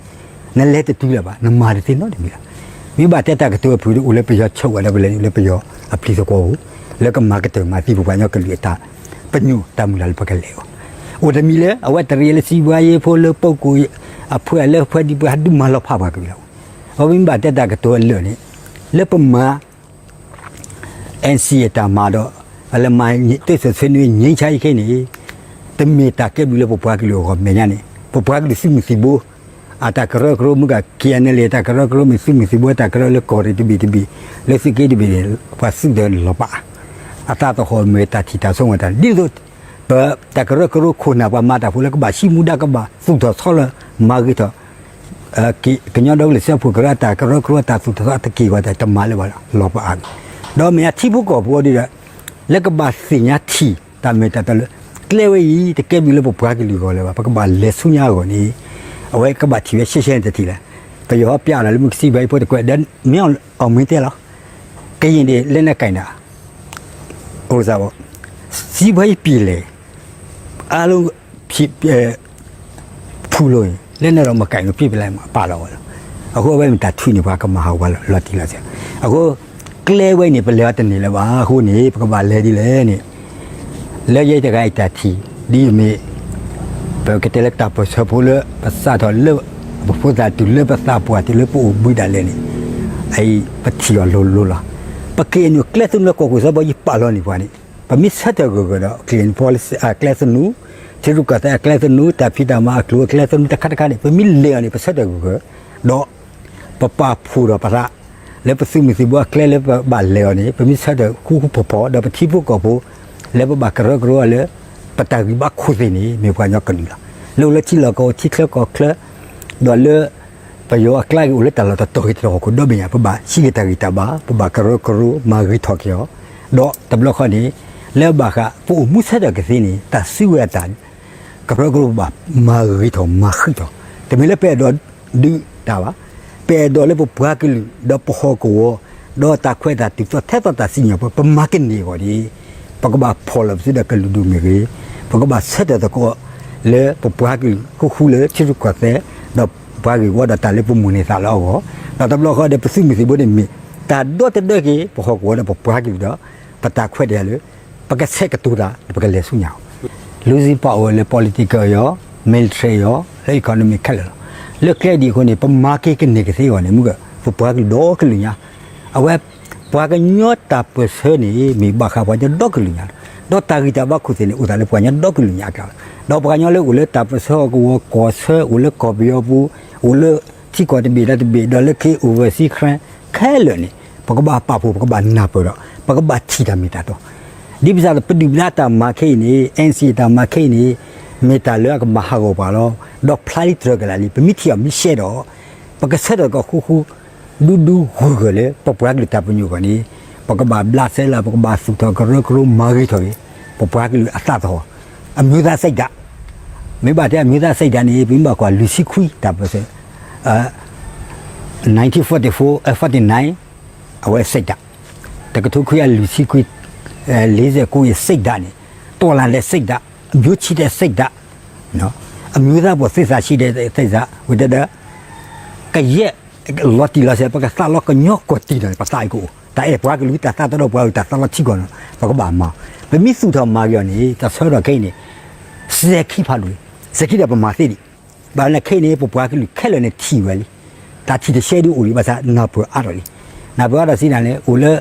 နလဲၤတတုၤလၢၤဘၣ်, နမၤတသ့နီတမံၤလၢၤ. မ့ၢ်ဘၣ်တဲတၢ်ကတိၤအဖုၣ်ဒီးအိၣ်လၢပယီၤဆၢဝဲဒီးပလဲၤနုာ်လၢပယီၤအပျံၤသကွီၤပူၤ လၢကမၤကတၢၢ်မၤသံပပှၤကညီကလုာ်အတၢ်ပညိၣ်တၢ်မုၢ်လၢ်လၢပကလဲၤအဂီၢ်, အိၣ်တမံၤလၢအဝဲတရံးလၢစံးဘှါယ့ဖိလၢပကိၣ်အဖၢလၢဖၢဒံးပှၤဟဲဒုးမၤလီၤဖးပှၤကလုာ်လီၤ. အဝဲမ့ၢ်ဘၣ်တဲတၢ်ကတိၤအလၢာ်န့ၣ် လၢပမၤ NCA တၢ်မၤဒီး အလဲၤမၤတ့ၢ်ဆိၣ်ဆွေးနွေးငြိမ်းချမ်းရေးခဲအံၤန့ၣ် တမ့ၢ်တၢ်ကဲဘျုးလၢပပှၤကလုာ်အဂီၢ်မဲာ်ညါန့ၣ် ပပှၤကလုာ်သုးမုၢ်သံၣ်ဘိ အတၢ်ကရၢကရိမုၢ်ဂၤ KNLA တၢ်ကရၢကရိမ့ၢ်သုးမုၢ်သံၣ်ဘိတၢ်ကရၢလၢကီၢ်ရ့ၣ်တဘ့ၣ်တဘ့ၣ် လၢသုးက့တဘ့ၣ်န့ၣ် ပှၤသုးဒီးလီၤပာ် အသးသဟီၣ်မ့ၢ်တၢ်ထံၣ်တၢ်ဆိကမိၣ်တၢ်န့ၣ် ဒ်သိး ပတၢ်ကရၢကရိခိၣ်နၢ်ပှၤမၤတၢ်ဖိလၢကဘၣ်ဟံးမူဒါကဘၣ်သူၣ်ထီၣ်ဆီလၢမၤဂ့ၤထီၣ် ကညီဒီကလုာ်စၢဖှိၣ်ကရၢအတၢ်ကရၢကရိအတၢ်သူၣ်ထီၣ်ဆီတက့ၢ်ဝဲတၢ်တမၤလၢၤဘၣ်လီၤပာ်အါမံၤ, ဒီးမ့ၢ်အထံဖိကီၢ်ဖိအီၤဒုဒီး လၢကဘၣ်သ့ၣ်ညါထံၣ်တၢ်မ့ၢ်တၢ်တီလၢ ကျဲဝဲအံၤတကဲဘျုးလၢပပှၤကလုာ်အဂီၢ်လၢၤဘၣ် ပကဘၣ်လဲၤဆူညါအဂီၢ်န့ၣ် အဝဲကဘၣ်ထံၣ်ဝဲရှဲရှဲန့ၣ်တထံၣ်လဲၣ်, ပယီၤပျဲလီၤလၢမုၢ်ကစံးဘၣ်အံၤဖိတကွဲးဒီး မ့ၢ်အီၣ်မ့ၢ်တဲလီၤ ကရင်တွေလက်နက်ကိုင်တာ အိၣ်စ့ၢ်ကီး စီးပွားရေးပြေလည် အားလုံး ဖူလုံရင် လက်နက်တော့မကိုင်လို့ ပစ်ပစ်လိုက်မှာ ပာ်လီၤဝဲလီၤ. အဃိအဝဲမ့ၢ်တၢ်ထုးန့ၢ်ပှၤကမၤဟးဂီၤပှၤလီၤတံၢ်လီၤဆဲး. အဃိ ကျဲဝဲန့ၣ် ပလဲၤအီၤတန့ၢ်လၢၤဘၣ်အဃိန့ၣ် ပကဘၣ်လဲၤဒ်လဲၣ်န့ၣ် လၢယဲတဂၤအံၤတၢ်ထံၣ် ဒ်အမ့ၢ် ပကတဲလၢတၢ်ပၢၢ်ဆၢဖိလၢ ပစးထီၣ်လၢ ပဖိသၣ်တုၤလၢပသးပှၢ်တုၤလၢပအိၣ်ဘှံးဒၣ်လဲာ်န့ၣ် အအံၤပထံၣ်အီၤလိၤလိၤလီၤ. ပက့ၤနုာ်ကျဲသနူလၢကီၢ်ခိၣ်စီၤဘီယံၤပာ်လီၤန့ၢ်ပှၤန့ၣ် ပမ့ၢ်ဆၢထၢၣ်ဂၢၢ်ဂၢၢ်ဒီး က့ၤနုာ် policy အကျဲသနူ ထံရူၢ်ကီၢ်သဲးအကျဲသနူ တၢ်ဖံးတၢ်မၤအကျိၤအကျဲသနူတခါတခါန့ၣ် ပမ့ၢ်လဲၤအီၤန့ၣ် ပဆၢထၢၣ်ဂၢၢ်ဂၢၢ် ဒီး ပပာ်ဖှိၣ်ဒီးပသး လၢပသုးမုၢ်သံၣ်ဘိအကျဲလၢပဘၣ်လဲၤအီၤန့ၣ် ပမ့ၢ်ဆၢထၢၣ်ဃူဃူဖိးဖိး ဒီးပထံဖိကီၢ်ဖိ လၢပဘၣ်ကရၢကရိအီၤလၢ ပတၢ်ဂံၢ်ဘါခိၣ်သ့ၣ်န့ၣ် မ့ၢ်ပှၤကညီကလုာ်လီၤ. လၢအိၣ်လၢထံလီၢ်ကီၢ် ထံချၢကီၢ်ချၢ ဒီးလၢ ပယီၤအကျါက့ၤအိၣ်လၢတၢ်လီၢ်တတီၤက့ၤတတီၤဟီၣ်ခိၣ်ဒီဘ့ၣ်ညါ ပဘၣ်ဟံးက့ၤတၢ်ဂံၢ်တၢ်ဘါ ပဘၣ်ကရၢကရိမၤဂ့ၤထီၣ်က့ၤအီၤ ဒီးတဘျီဃီန့ၣ် လၢဘၣ်ဃး ပအိၣ်မူဆၢထၢၣ်ကသ့န့ၣ် တၢ်စုကဝဲၤအတၢ် ကရၢကရိပဘၣ်မၤဂ့ၤထီၣ်မၤဃံးထီၣ်, တမ့ၢ်လၢပအဲၣ်ဒိးဒုးတၢ်ဘၣ်, ပအဲၣ်ဒိးလၢပပှၤကလုာ်ဒီးပဟီၣ်ကဝီၤ, ဒီးတၢ်ခွဲးတၢ်တုၤသိးထဲသိးတၢ်စံၣ်ညီၣ်ပှၤ ပမၤကန့ၢ်အဂီၢ်န့ၣ်, ပကဘၣ်ဖီၣ်လီၤပစုဒီးကလုာ်ဒူၣ်မ့ၢ်ဂ့ၤ, ပကဘၣ်ဆၢထၢၣ်သကိးလၢပပှၤကလုာ်ဃူဃူလၢထံရူၢ်ကီၢ်သဲး, ဒီးပှၤဂ့ၢ်ဝီဒီးတၢ်လၢပမိၢ်န့ၢ်သးလၢအဂီၢ်, ဒီးတဘျီဃီဒီးပသုးမုၢ်သံၣ်ဘိန့ၣ်မ့ၢ် တၢ်ဒီတဒၢက့ၤ ပဟီၣ်ကဝီၤဒီးပပှၤကလုာ်ဒီး ပတၢ်ခွဲးတၢ်ယာ်လၢ ပကဆဲးကတိၤတၢ် ပကလဲၤဆူညါအီၤ, လၢစံပာ်အိၣ်လၢ political ယီၤ, military ယီၤ, လၢ economic ခဲလၢာ်လီၤ. လၢကျဲဒ်အံၤအဃိန့ၣ် ပမၤက့ၤကန့ၢ်ကသ့အဂီၢ်န့ၣ် မ့ၢ်က ပပှၤကလုာ်ဒီကလုာ်ညါ, အဝဲ ပှၤကညီတၢ်ပၢၢ်ဆၢန့ၣ် မ့ၢ်ဘၣ်ဃးပှၤကညီဒီကလုာ်ညါလီၤ. ဒီးတၢ်ဂံၢ်တၢ်ဘါခိၣ်သ့ၣ်န့ၣ် အိၣ်သးလၢပှၤကညီဒီကလုာ်ညါအကျါလီၤ. ဒီးပှၤကညီလၢအိၣ်လၢတၢ်ပၢၢ်ဆၢဟီၣ်ကဝီၤကီၢ်ဆၢ အိၣ်လၢကီၢ်ပယီၤပူၤ, အိၣ်လၢထံကီၢ်တဘ့ၣ်ဒီးတဘ့ၣ် ဒီးလၢခံ overseas ခဲလၢာ်န့ၣ် ပကဘၣ်ပာ်ဖှိၣ် ပကဘၣ်နၢ်ပၢၢ်ဒီး ပကဘၣ်ထံၣ်တၢ်မ့ၢ်တၢ်တီ, ဒ်ပစၢ်ပဒုၣ်ပဒါတၢ်မၤခဲအံၤန့ၣ် NCA တၢ်မၤခဲအံၤန့ၣ် မ့ၢ်တၢ်လၢအကမၤဟးဂီၤပှၤလီၤ. ဒီးဖျါလံတြၢၤကလာ်လံ ပမ့ၢ်ထံၣ်အီၤမ့ၢ်ရှဲဒီး ပကဆၢထၢၣ်ကီးဃူဃူ ဒူဒူဂုၤဂၤလၢ ပပှၤကလုာ်တၢ်ပညိၣ်အဂီၢ်န့ၣ် ပကဘၣ်ဘျးစဲလၢ ပကဘၣ်သူၣ်ထီၣ်ကရၢကရိမၤဂ့ၤထီၣ်က့ၤ ပပှၤကလုာ်အသးသဟီၣ်, အမျိုးသားစိတ်ဓာတ်, မ့ၢ်ဘၣ်တဲ အမျိုးသားစိတ်ဓာတ် န့ၣ် ပမ့ၢ်ဘၣ်ကွၢ်လွံၢ်ဆံခွံတၢ်ပၢၢ်ဆၢ nineteen forty-four, forty-nine အဝဲစိတ်ဓာတ်, တကထိခွံကယၤလွံၢ်ဆံခွံ, လေးဆယ့်ကိုးအံၤ စိတ်ဓာတ် န့ၣ် တော်လှန်တဲ့စိတ်ဓာတ်, မျိုးချစ်တဲ့စိတ်ဓာတ်, အမျိုးသားအပေါ်သစ္စာရှိတဲ့စိတ်ဓာတ် ဝဲတဲဒီး ကယဲၢ်လီၤတံၢ်လီၤဆဲး ပကသးလီကညီကီၢ်တံၢ်ဒီး ပသးအံၤကအိၣ် တၢ်အဲၣ်ပှၤကလုာ် တၢ်သးတဒီပှၤကလုာ် တၢ်သးလီထံကီၢ်န့ၣ် ပကဘၣ်မၤ, ပမ့ၢ်သူၣ်ထီၣ်မၤက့ၤအီၤန့ၣ် တၢ်ဆၢကတီၢ်ခဲအံၤန့ၣ် စဲၤခံဖးဒိၣ်, စဲၤခံဒီးပမၤသ့ဒံး, ဘၣ်လၢခဲအံၤန့ၣ် ပပှၤကလုာ်ခဲလၢာ်န့ၣ်ထံၣ်ဝဲလံ, တၢ်ထံၣ်တရှဲဒုအိၣ်လံ ဘၣ်ဆၣ်နၢ်ပၢၢ်အါထီၣ်လံ, နၢ်ပၢၢ်အါထီၣ်စံးနၤန့ၣ် အိၣ်လၢ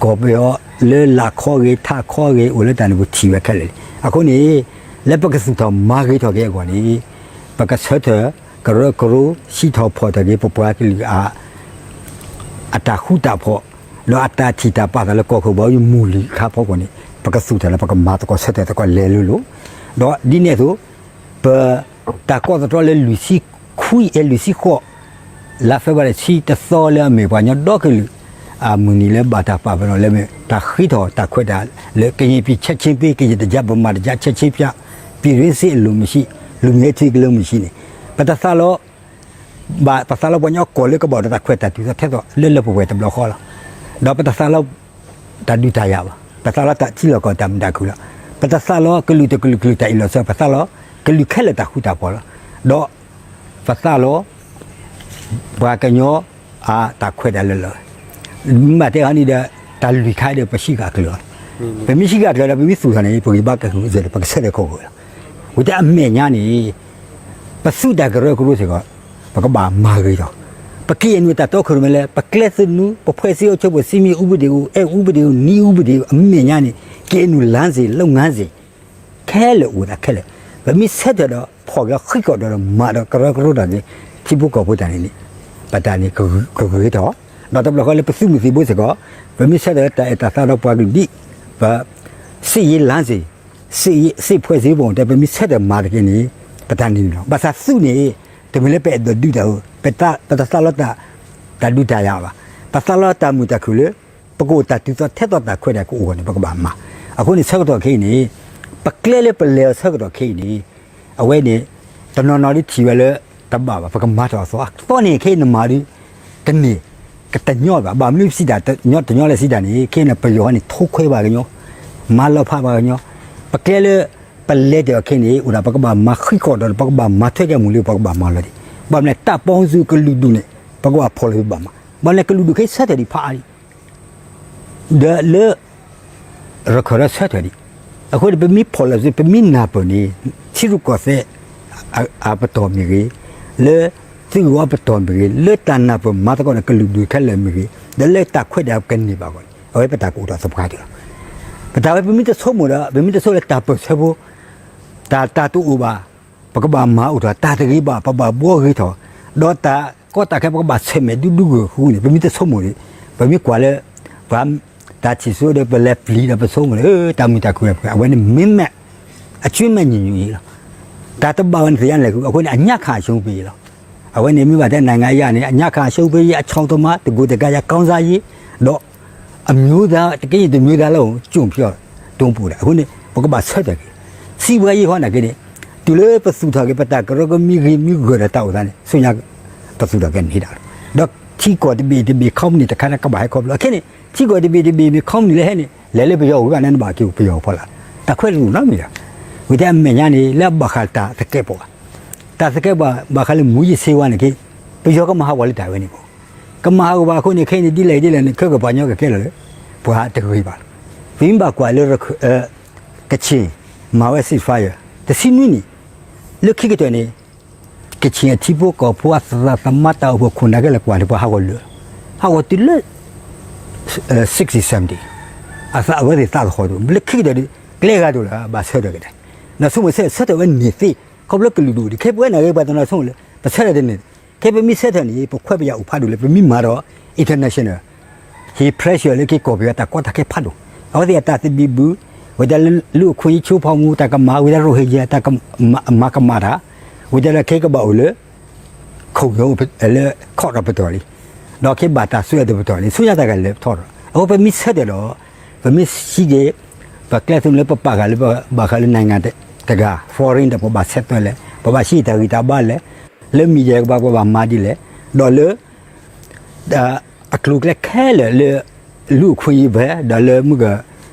ကီၢ်ပယီၤ လၢလၢ်ခီဂ့ၤ ထးခီဂ့ၤ အိၣ်လၢတၢ်န့ၣ်ပထံၣ်ဝဲခဲလၢာ်လံ. အဃိန့ၣ် လၢပကသူၣ်ထီၣ်မၤဂ့ၤထီၣ်က့ၤအဂီၢ်န့ၣ် ပကဆၢထၢၣ်ကရၢကရိ စံးထီၣ်ဖီၣ်ထီၣ်က့ၤ ပပှၤကလုာ်အ အတၢ်ဃူတၢ်ဖိး ဒီးအတၢ်ထံၣ်တၢ်ပာ်သးလၢကီၢ်ခိၣ်ဘီယူၤမုၢ်လံၤအခါဖီခိၣ်န့ၣ် ပကသူၣ်ထီၣ်လၢပကမၤသကိးဆၢထၢၣ်သကိးလဲၤလိၤလိၤ, ဒီးဒ်န့ၣ်အသိး ပတၢ်ကိးသတြီလၢလွံၢ်ဆံခွံ အဲ လွံၢ်ဆံဃိး လါဖ့ၤဘြူၤအါရံၤ ဆံတသီလၢအမ့ၢ်ပှၤကညီဒီကလုာ် အမုၢ်နံၤလၢဘၣ်တၢ်ပာ်ပနီၣ်လၢမ့ၢ်တၢ်ဃ့ထီၣ်တၢ်ခွဲးတၢ်ယာ်လၢ ကရင်ပြည်ချက်ချင်းပေး ကရင်တစ်ပြတ် ဗမာတစ်ပြတ် ချက်ချင်းဖြတ် ပြည်တွင်းစစ်အလိုမရှိ လူမျိုးရေးအဓိကရုဏ်းမရှိန့ၣ် ပတသးလီ ဘၣ်ပသးလီပှၤကညီကီၢ်လၢကဘၣ်အိၣ်ဒီးတၢ်ခွဲးတၢ်တုၤသီထဲသိးလၢလၢပှဲၤပှဲၤတဘျီဃီလီၤ. ဒီးပတသးလီ တၢ်ဒုးတၢ်ယၤဘၣ်, ပသးလီတၢ်ထံလီၢ်ကီၢ်တၢ်မုာ်တၢ်ခုၣ်လီၤ. ပတသးလီကလုာ်တကလုာ်ကလုာ်တၢ်အ့ၣ်လိာ်ဆိး, ပသးလီကလုာ်ခဲလၢာ်တၢ်ဃူတၢ်ဖိးလီၤ. ဒီးပသးလီ ပှၤကညီအတၢ်ခွဲးတၢ်ယာ်လၢလၢ မ့ၢ်ဘၣ်တဲအီၤန့ၣ်ဒီး တၢ်လွံၢ်ခါဒီးပဆံးဃာ်ကျၢၤလီၤ. ပမ့ၢ်ဆံးဃာ်ကျၢၤဒီး ပမ့ၢ်သူၣ်ထီၣ်န့ၣ် ပဂံၢ်ဘါကဂုာ်စဲၤဒီး ပကဆၢထၢၣ်ခိၣ်ဂီၤလီၤ. ဝံၤတၢ်အမဲာ်ညါန့ၣ် ပသူတၢ်ကရၢကရိစ့ၢ်ကီး ပကဘၣ်မၤဂ့ၤထီၣ်, ပက့ၤအနုာ်တၢ်တီခိၣ်ရိၣ်မဲလၢ ပကျဲသနူ ပဖွဲ့စည်းအုပ်ချုပ်ပုံ စည်းမျဉ်းဥပဒေ အဲၣ်ဥပဒေ နည်းဥပဒေ အမဲာ်ညါန့ၣ် က့ၤအနုာ်လမ်းစဉ် လုပ်ငန်းစဉ် ခဲလၢာ်အိၣ်ဒၣ်ခဲလၢာ်, ပမ့ၢ်ဆၢထၢၣ်ဒီး ဖီၣ်က့ၤဃံးကီၢ်ဒီး မၤဒီးကရၢကရိတၢ်န့ၣ် ထံဖိကီၢ်ဖိတၢ်န့ၣ်န့ၣ် ပတၢ်န့ၣ်ကဂ့ၤထီၣ်, ဒီးတဘျီဃီလၢပသုးမုၢ်သံၣ်ဘိစ့ၢ်ကီး ပမ့ၢ်ဆၢထၢၣ်တၢ်အဲၣ်တၢ်သးဒီးပှၤကလုာ်ဒ် ပ စစ်ရေးလမ်းစဉ် စစ်ရေး စစ်ဖွဲ့စည်းပုံ တဲ ပမ့ၢ်ဆၢထၢၣ်မၤတက့ၢ်န့ၣ် ပတၢ်န့ၣ်န့ၣ်လီၤ. ဘၣ်ဆၣ်သုးန့ၣ် တမ့ၢ်လၢပအဲၣ်ဒိးဒုးတၢ်ဧိၤ, ပတသးလီတၢ် တၢ်ဒုးတၢ်ယၤဘၣ်, ပသးလီတၢ်မုာ်တၢ်ခုၣ်လၢ ပကအိၣ်တၢ်တုၤသီထဲသိးတၢ်ခွဲးတၢ်ကအိၣ်ဂီၢ်န့ၣ် ပကဘၣ်မၤ, အဃိန့ၣ် ဆၢကတီၢ်ခဲအံၤန့ၣ် ပကျဲလၢပလဲၤအီၤဆၢကတီၢ်ခဲအံၤန့ၣ် အဝဲန့ၣ် တနီၤနီၤဒ်ထံၣ်ဝဲလၢ တဘၣ်ဘၣ် ပကမၤထီၣ်အသီ အသီန့ၣ် ခဲအံၤနမၤဒ် တန့ၢ် ကတညီဘၣ်, ဘၣ်မနုၤပစံးတၢ်တညီတညီလဲၣ်စံးတၢ်န့ၣ် ခဲအံၤန့ၣ် ပယီၤန့ၣ် ထိခွဲးပှၤကညီ, မၤလီၤဖးပှၤကညီ, ပကျဲလၢ ပလဲၤတ့ၢ်အီၤခဲအံၤန့ၣ် အိၣ်ဒၣ်ပကဘၣ်မၤဃံးကီၢ်ဒီး ပကဘၣ်မၤထွဲကဲမုၢ်လၢ ပကဘၣ်မၤလီၤဒံး, ဘၣ်မနုၤ တပ်ပေါင်းစုကလုာ်ဒူၣ်န့ၣ် ပကဘၣ်ဖီၣ်လီၤဘၣ်မး, ဘၣ်မနုၤ ကလုာ်ဒူၣ်ခဲအံၤဆၢထၢၣ်ဒံးဖးအါဒံး ဒီးလၢ ရခၢၣ်ဒီးဆၢထၢၣ်ဒံး, အဃိန့ၣ် ပမ့ၢ်ဖီၣ်လီၤပစု ပမ့ၢ်နၢ်ပၢၢ်န့ၣ် ထံရူၢ်ကီၢ်သဲး အပတီၢ်မ့ၢ်ဂ့ၤ, လၢသုးဂီၤပတီၢ်မ့ၢ်ဂ့ၤ, လၢတၢ်နၢ်ပၢၢ်မၤသကိးဒီးကလုာ်ဒူၣ်ခဲလၢာ်မ့ၢ်ဂ့ၤ, ဒီးလၢတၢ်ခွဲးတၢ်ယာ်ကန့ၢ်ဘၣ်အဂီၢ်န့ၣ် အဝဲပတၢ်ကအိၣ်ထီၣ်သပှၢ်ကတၢၢ်လီၤ. ပတၢ်ဝဲပမ့ၢ်တဆိကမိၣ်ဒီး ပမ့ၢ်တဆိလၢတၢ်ပၢၢ်ဆၢဖိ တၢ်တၢ်တအိၣ်ဘၣ် ပကဘၣ်မၤအိၣ်ထီၣ် တၢ်တဂ့ၤဘၣ် ပဘၣ်ဘှီဂ့ၤထီၣ်, ဒီးတၢ်ကီတၢ်ခဲ ပကဘၣ်ဆၢၣ်မဲာ်ဒူဒူဂၢၢ်ဃူန့ၣ် ပမ့ၢ်တဆိကမိၣ်န့ၣ် ပမ့ၢ်ကွၢ်လၢ ပှၤ တၢ်ထံၣ်စိဒီး ပလဲၤပျံၤဒီးပဆိကမိၣ်န့ၣ် တၢ်မုာ်တၢ်ခုၣ် အဝဲန့ၣ်မ့မ့ၢ် အဆွေမညီညီအံၤလီၤ. တၢ်တဘၣ်ဝဲန့ၣ် သ့ၣ်ညါလဲၣ်ဃု အဃိန့ၣ် အညါခးအရှုံးပေးလီၤ. အဝဲန့ၣ်မ့ၢ်ဘၣ်တဲ နိုင်ငံရေး န့ၣ် အညါခးအရှုံးပေးရေး အချောင်သမား တကူတကး ခေါင်းစားရေး ဒီး အမျိုးသား တကယ့်တမျိုးသားလုံး ကျုံ့ဖြော တွန်းပို့တာ အဃိန့ၣ် ပကဘၣ်ဆၢထၢၣ်က့ၤ စံးဘှါယံာ်ဟီနာ်က့န့ၣ်, တုၤလၢပသူၣ်ထီၣ်က့ၤ ပတၢ်ကရၢကရိမ့ၢ်ဂ့ၤမ့ၢ်ဂၢၢ်ဒီးတၢ်အိၣ်သးန့ၣ် ဆူညါ ပသူၣ်ထီၣ်က့ၤန့ၣ်ဒၣ်လီၤ. ဒီးထံကီၢ်တဘ့ၣ်တဘ့ၣ် company တခါန့ၣ် ကဘၣ်ဟဲခီဖျိ အခဲန့ၣ် ထံကီၢ်တဘ့ၣ်တဘ့ၣ်မ့ၢ် company လၢဟဲန့ၣ် လဲၤလၢပယီၤအဂၤန့ၣ် နဘၣ်က့ၤပယီၤဖီလာ်, တၢ်ခွဲးတအိၣ်နီတမံၤဒီး, ဝံၤတဲအမဲာ်ညါန့ၣ် လၢအဘၣ်ဃးတၢ်သကဲးပဝး, တၢ်သကဲးပဝး ဘၣ်ဃးလၢမူယ့ၣ်စ့ဝါန့ၣ်က့, ပယီၤကမၤဟးဂီၤလၢတၢ်ဝဲန့ၣ်မ့ၢ်, ကမၤဟးဂီၤဘၣ်အဃိန့ၣ် ခဲအံၤန့ၣ် ဒ်လဲၣ်ဒ်လဲၣ်န့ၣ် ခဲကပှၤကညီကကဲလီၤလၢ ပှၤတဂ့ၤဘၣ်လီၤ. ပမ့ၢ်ဘၣ်ကွၢ်လၢ ကချင် မၤဝဲ ceasefire တဆံနွံနံၣ်, လၢခံကတၢၢ်န့ၣ် ကချင်အထံဖိကီၢ်ဖိအသရၣ်သမါတၢ်အိၣ်ဖှိၣ်ခိၣ်နၢ်ခဲလၢာ်ကွၢ်န့ၣ် ပှၤဟးဂီၤလၢာ်, ဟးဂီၤတုၤလၢ sixty seventy, အသးအဝဲသ့ၣ်သးသဟီၣ်ဒိၣ် လၢခံကတၢၢ်ဒီး ကျဲဂၤဒိၣ်လၢၤ ဘၣ်ဆၢထၢၣ်က့ၤဒၣ်, နီၢ်ဆိကမိၣ်ဆၢထၢၣ်ဝဲန့ၢ်သ့, ခီဖျိကလုာ်ဒူၣ်ဒံး ခဲပဝဲန့ၣ်ဂ့ၤ ပှၤတနီၤဆိကမိၣ်လၢ ပဆၢထၢၣ်တန့ၢ်, ခဲပမ့ၢ်ဆၢထၢၣ်န့ၣ် ပခွဲးပယာ်အိၣ်ဖးဒိၣ်လၢ ပမ့ၢ်မၤဒီး international ဟ့ၣ် pressure လၢက့ၤကီၢ်ပယီၤတၢ်ကီတၢ်ခဲဖးဒိၣ်, အဝဲသ့ၣ်အတၢ်သဘံၣ်ဘုၣ်, ဝဲဒၣ်လၢ လူ့အခွင့်အရေးချိုးဖောက်မှု တၢ်ကမၤဝဲဒၣ် ရိၣ်ဟ့ယၤ တၢ်ကမၤကမၣ်တၢ်, ဝဲဒၣ်လၢခဲကဘၣ်အိၣ်လၢ ခိၣ်ယိၤ လၢ court ဒီးပတီၢ်လံ, ဒီးခဲဘၣ်တၢ်စွဲအီၤဒီးပတီၢ်လံ, ဆူညါတၢ်ကလဲၤထီၣ်ဒီး အဃိပမ့ၢ်ဆၢထၢၣ်ဒီး ပမ့ၢ်ဟံးက့ၤ ပကျဲသနူလၢပပာ်ဃာ်လၢ ဘၣ်ဃးလၢ နိုင်ငံတကာ foreign ဒီးပဘၣ်ဆဲးသွဲလဲၣ်, ပဘၣ်ဟံးတၢ်ဂံၢ်တၢ်ဘါလဲၣ်, လၢ media ကဘၣ်ပဘၣ်မၤဒ်လဲၣ်, ဒီးလၢ အကျိၤအကျဲခဲလၢာ်လၢ လူ့အခွင့်အရေး ဖဲ ဒီးလၢမုၢ်က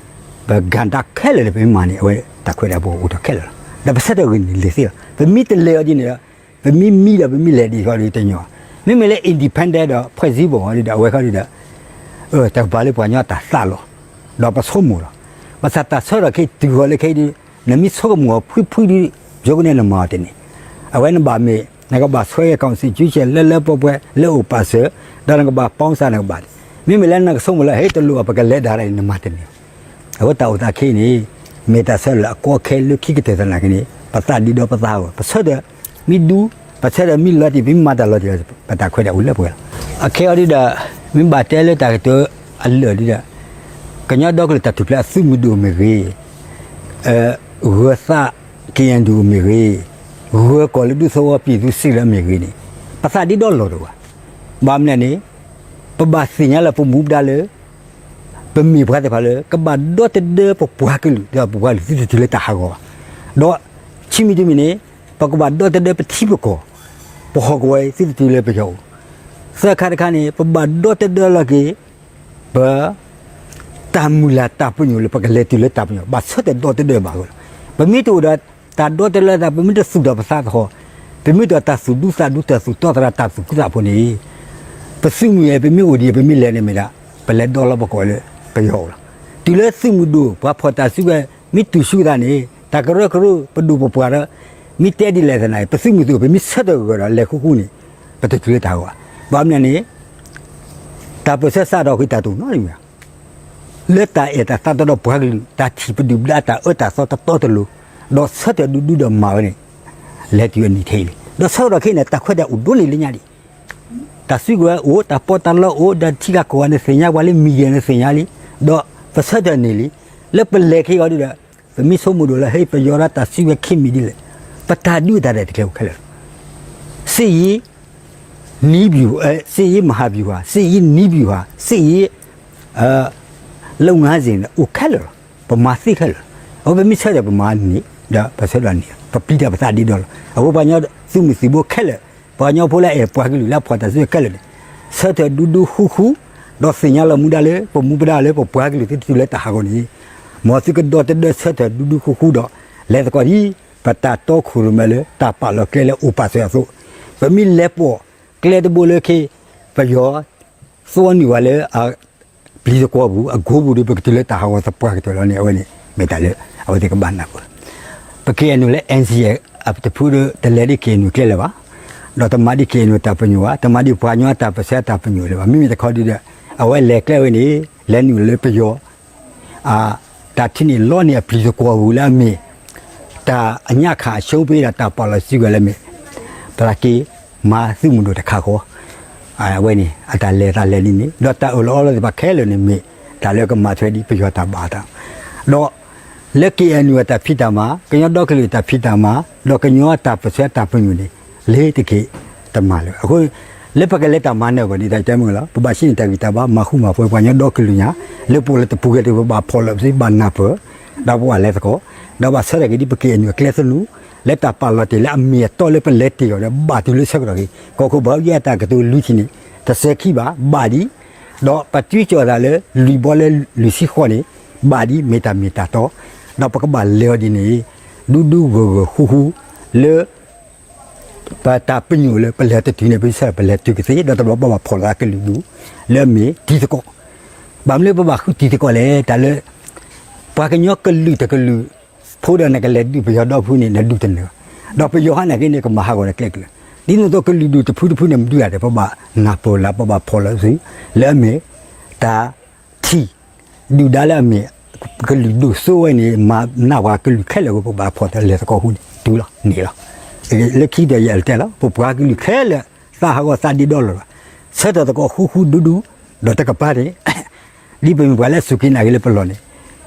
ပကဏ္ဍခဲလၢာ်လၢပမ့ၢ်မၤန့ၣ် အဝဲတၢ်ခွဲးတၢ်ယာ်အိၣ်ထီၣ်ခဲလၢာ်လီၤ. ဒီးပဆၢထၢၣ်ဂ့ၤန့ၢ်လံသ့လီၤ. ပမ့ၢ်တလဲၤအီၤဒ်န့ၣ်ဒီး ပမ့ၢ်မံဒီးပမ့ၢ်လဲၤဒံးဃီဒီးတညီဘၣ်. မ့မ့ၢ်လၢ independent ဒီး ဖွဲ့စည်းပုံ ဃီဒီး အဝဲဃီဒီး တၢ်ဘၣ်လၢပှၤကညီတၢ်သးလီၤ. ဒီးပဆိကမိၣ်လီၤ. ဘၣ်ဆၣ်တၢ်ဆၢထၢၣ်ခဲအံၤတုၤဃီၤလၢခဲအံၤဒီး နမ့ၢ်ဆိကမိၣ်အီၤဖှံဖှံဒီး ယိကန့ၣ်နမၤအီၤတန့ၢ်. အဝဲနဘၣ်မ့ၢ် နကဘၣ်ဆွဲက့ၤ constitution လၢလၢပှဲၤပှဲၤ လၢအိၣ်ပာ်စၢၤ, ဒီးနကဘၣ် sponsor နကဘၣ်, မ့မ့ၢ်လၢနကဆိကမိၣ်လၢ ဟဲတလိၣ်အပကလဲၤဒၣ်အံၤ နမၤတန့ၢ်. အဃိတၢ်အိၣ်သးခဲအံၤန့ၣ် မ့ၢ်တၢ်ဆၢထၢၣ်လၢအကီခဲလၢခံကတၢၢ်သနာ်က့န့ၣ် ပသးဒံးဒီးပသးဂီၢ်, ပဆၢထၢၣ်မ့ၢ်ဒူ, ပဆၢထၢၣ်မ့ၢ်လီၤတံၢ် ပမ့ၢ်မၤတၢ်လီၤတံၢ်လီၤ ပတၢ်ခွဲးတၢ်အိၣ်လၢပှဲၤလီၤ. အခဲအံၤဒ်ဒီး မ့ၢ်ဘၣ်တဲလၢတၢ်ကတိၤအလၢာ်ဒ်ဒီး ကညီဒီကလုာ်တၢ်ထူၣ်ဖျဲးအသုးမုၢ်ဒိၣ်မ့ၢ်ဂ့ၤ, ဂၢၤသး KNU မ့ၢ်ဂ့ၤ, ဂၢၤကီၢ်လၢဒူသဝီပံၤသူစ့လၢမ့ၢ်ဂ့ၤန့ၣ် ပသးဒံးဒီးလီၢ်တအိၣ်ဘၣ်. ဘၣ်မနုၤန့ၣ် ပဘၣ်သ့ၣ်ညါလၢပမူပဒါလၢ ပမ့ၢ်ပှၤသ့ၣ်တဖၣ်လၢ ကဘၣ်ဒီသဒၢပပှၤကလုာ် ဒီးပပှၤကလုာ်သုတတုၤလၢတၢ်ဟးဂီၤဘၣ်. ဒီးခံမံၤတမံၤန့ၣ် ပကဘၣ်ဒီသဒၢပထံပကီၢ်, ပဟီၣ်ကဝီၤအံၤသုတတုၤလၢပယီၤအိၣ်. သၢခါတခါန့ၣ် ပဘၣ်ဒီသဒၢလီၤက့ၤ ပ တၢ်မုၢ်လၢ်တၢ်ပညိၣ်လၢပကလဲၤတုၤလၢတၢ်ပညိၣ် ဘၣ်ဆၢထၢၣ်ဒီသဒၢဘၣ်အဃိလီၤ. ပမ့ၢ်တအိၣ်ဒီးတၢ်ဒီသဒၢသး ပမ့ၢ်တသူၣ်ထီၣ်ပသးသဟီၣ်, ပမ့ၢ်တအိၣ်ဒီးတၢ်သူၣ်ဒူသးဒူ တၢ်သူၣ်တီသရၣ် တၢ်သူၣ်ခုသးအဖိန့ၣ် ပသုးမုၢ်အံၤ ပမ့ၢ်အိၣ်ဒံး ပမ့ၢ်လဲၤန့ၣ်မ့ၢ်ဒၣ် ပလဲၤဒီလီၤပကိးလၢပယီၤအိၣ်လီၤ. တုၤလၢသုးမုၢ်ဒိၣ် ပှၤဖီၣ်တၢ်စုကဝဲၤ မ့ၢ်တုၤဆူသးန့ၣ် တၢ်ကရၢကရိ ပဒိၣ်ပပှၢ်ဒီး မ့ၢ်တဲဒ်လဲၣ်သနာ်က့ ပသုးမုၢ်သံၣ်ဘိ ပမ့ၢ်ဆၢထၢၣ်ဂၢၢ်ဒီးလဲၤဃူဃူန့ၣ် ပတတုၤလၢတၢ်ဂီၤဘၣ်. ဘၣ်မနုၤန့ၣ် တၢ်ပၢၢ်ဆၢစးထီၣ်ဃုာ်တၢ်တအိၣ်နီတမံၤဘၣ်. လၢတၢ်အဲၣ်တၢ်သးတီဒီးပှၤကလုာ် တၢ်ထံၣ်ပဒုၣ်ပဒါတၢ်အၢတၢ်သီတတီတလိၤ, ဒီးဆၢထၢၣ်ဒူဒူဒီးမၤဝဲန့ၣ် လဲၤတုၤအနံၤထဲအံၤလံ. ဒီးဆၢကတီၢ်ခဲအံၤန့ၣ် တၢ်ခွဲးတၢ်အိၣ်ဒိၣ်န့ၢ်လၢညါဒံး, တၢ်စုကဝဲၤအိၣ် တၢ်ပီးတၢ်လီအိၣ် ဒီးထံဂၤကီၢ်ဂၤန့ၣ်သ့ၣ်ညါပှၤလၢ media န့ၣ်သ့ၣ်ညါလံ, ဒီးပဆၢထၢၣ်န့ၢ်လံ. လၢပလဲၤခဲအံၤဒီး ပမ့ၢ်ဆိကမိၣ်ဒိၣ်လၢ ဟဲ ပယီၤဒီးတၢ်စုကဝဲၤခံမံၤဒ်လဲၣ်, ပတၢ်ဒုးတၢ်ရဲၣ်တကျဲအိၣ်ခဲလၢာ်လီၤ. စစ်ရေး နည်းဗျူဟာ, စစ်ရေးမဟာဗျူဟာ, စစ်ရေးနည်းဗျူဟာ, စစ်ရေး လုပ်ငန်းစဉ် အိၣ်ခဲလၢာ်လီၤ. ပမၤသ့ခဲလၢာ်လီၤ. အဃိပမ့ၢ်ဆၢထၢၣ်ပမၤန့ၢ်, ဒီးပဆၢထၢၣ်န့ၢ်, ပပျံၤတၢ်ပသးဒ်ဒီးလီၤ. အဃိပှၤကညီသုးမုၢ်သံၣ်ဘိခဲလၢာ်, ပှၤကညီဖိလၢအဲၣ်ပှၤကလုာ်လၢအဖီၣ်တၢ်စုကဝဲၤခဲလၢာ်န့ၣ် ဆၢထၢၣ်ဒူဒူဃူဃူ, ဒီးသ့ၣ်ညါလီၤမူဒါလၢ ပမူပဒါလၢပပှၤကလုာ်သုတတုၤလၢတၢ်ဟးဂီၤန့ၣ်, မ်သုကဒီသဒၢဆၢထၢၣ်ဒူဒူဃူဃူဒီး လဲၤသကိးဒ် ပတၢ်တီခိၣ်ရိၣ်မဲလၢတၢ်ပာ်လီၤကျဲလၢအိၣ်ပာ်စၢၤအသိး, ပမ့ၢ်လဲၤပိာ်ကျဲတဘိလၢခဲ ပယီၤ သဝီနုာ်ဝဲလၢအပျံၤသကွီၤပူၤ အကိပူၤဒီး ပကတုၤလၢတၢ်ဟးဂီၤသပှၢ်ကတၢၢ်လီၤန့ၣ် အဝဲန့ၣ် မ့ၢ်တၢ်လၢအဝဲသ့ၣ်ကဘၣ်နၢ်ပၢၢ်လီၤ. ပ KNU လၢ NCA အတဖုဒီး တလဲၤဒ် KNU ကျဲလၢၤဘၣ်, ဒီးတမၤဒ် KNU တၢ်ပညိၣ်ဘၣ်, တမၤဒ်ပှၤကညီအတၢ်ပၢၢ်ဆၢတၢ်ပညိၣ်လၢၤဘၣ်. မ့မ့ၢ်တခီဒုဒီး အဝဲလဲၤကျဲဝဲန့ၣ် လဲၤနုာ်လၢပယီၤ တၢ်ထံၣ်န့ၢ်လီန့ၢ်အပျံၤသကွီၤပူၤလၢအမ့ၢ် တၢ်အညံ့အခါအရှုံးပေးဒီး တၢ်ပာ်လီၤစုကဝဲၤလၢမ့ၢ် ပသးက့ၤမၤသုးမုၢ်ဒိၣ်တခါဃီ, အဝဲန့ၣ် အတၢ်လဲၤသးလဲၤဒ်န့ၣ် ဒီးတၢ်အၢၣ်လီၤအီလီၤသ့ၣ်တဖၣ်ခဲလၢာ်န့ၣ် မ့ၢ်တၢ်လၢကမၤထွဲဒ်ပယီၤတၢ်ဘၣ်အသး, ဒီးလၢ KNU အတၢ်ဖံးတၢ်မၤ, ကညီဒီကလုာ်အတၢ်ဖံးတၢ်မၤ, ဒီးကညီအတၢ်ပၢၢ်ဆၢတၢ်ပညိၣ်န့ၣ် လ့ၤတက့ၤတမၤလၢၤ. အဃိ လၢပကလဲၤတၢ်မၤနၢၤအဂီၢ်န့ၣ် တၢ်တဲမုၢ်လီၤ ပဘၣ်ဟံးန့ၢ်တၢ်ဂံၢ်တၢ်ဘါ မၤဃူမၤဖိးပှၤကညီဒီကလုာ်ညါ, လၢပအိၣ်လၢတပူၤဂ့ၤတပူၤ ပဘၣ်ဖီၣ်လီၤပသ့ ဘၣ်နၢ်ပၢၢ်, ဒီးပဘၣ်လဲၤသကိး, ဒီးဘၣ်ဆၢထၢၣ်က့ၤဒ်ပက့ၤအနုာ်အကျဲသနူ လၢတၢ်ပာ်လီၤတ့ၢ်လၢအမ့ၢ်အတီလၢပလဲၤတ့ၢ်အီၤဒီး ဘၣ်တုၤလၢဆၢကတီၢ်က့ၤ ကီၢ်ခိၣ်ဘၣ်အူကၠံအတၢ်ကတိၤလွံၢ်ထံၣ်န့ၣ် တစဲးခံဘၣ် ဘၣ်ဒံး, ဒီးပတွံၢ်ကီၢ်သးလၢလွံၢ်ဘီလၢလွံၢ်ဆံဃီန့ၣ် ဘၣ်ဒံး မ့ၢ်တၢ်မ့ၢ်တၢ်တီ, ဒီးပကဘၣ်လဲၤအီၤဒ်န့ၣ် ဒူဒူဂၢၢ်ဂၢၢ်ဃူဃူ လၢ ပတၢ်ပညိၣ်လၢပလဲၤတတုၤန့ၣ် ပဆၢပလဲၤတုၤကသ့ ဒီးတဘျီဘၣ်ဘၣ်ဖီၣ်လီၤအကလုာ်ဒူၣ် လၢအမ့ၢ်တံၤသကိး, ဘၣ်မနုၤလၢပဘၣ်ဃုတံၤသကိးလဲၣ် တၢ်လၢ ပှၤကညီကလုာ်တကလုာ် ဖိဒီးနကလဲၤဒုးပယီၤဒီဖုန့ၣ် နဒုးတနၢၤ, ဒီးပယီၤဟးနာ်က့န့ၣ် ကမၤဟးဂီၤနကျဲကလုာ်, ဒ်သိးကလုာ်ဒူၣ်တဖုတဖုန့ၣ် မဒုးတၢ်ဒီး ပဘၣ်နၢ်ပၢၢ်လၢ ပဘၣ်ဖီၣ်လီၤစု လၢအမ့ၢ် တၢ် ထံၣ် ဒုၣ်ဒါလၢအမ့ၢ် ကလုာ်ဒိၣ်စိဝဲန့ၣ် မၤနးပှၤကလုာ်ခဲလၢာ်အဃိ ပဘၣ်ဖီၣ်တၢ်လဲၤသကိးဃူန့ၣ် တုၤလီၤန့ၣ်လီၤ. လၢခံဒီးယအဲၣ်ဒိးတဲလီၤ ပပှၤကလုာ်ခဲလၢာ် သးဟးဂီၤသးဒ့ဒီလီၤလီၤ, ဆၢထၢၣ်သကိးဃူဃူဒူဒူ ဒီးတကပၤန့ၣ် ဒ်ပမ့ၢ်ပှၤလၢအစူၢ်က့ၤနာ်က့ၤလၢပလီၢ်န့ၣ်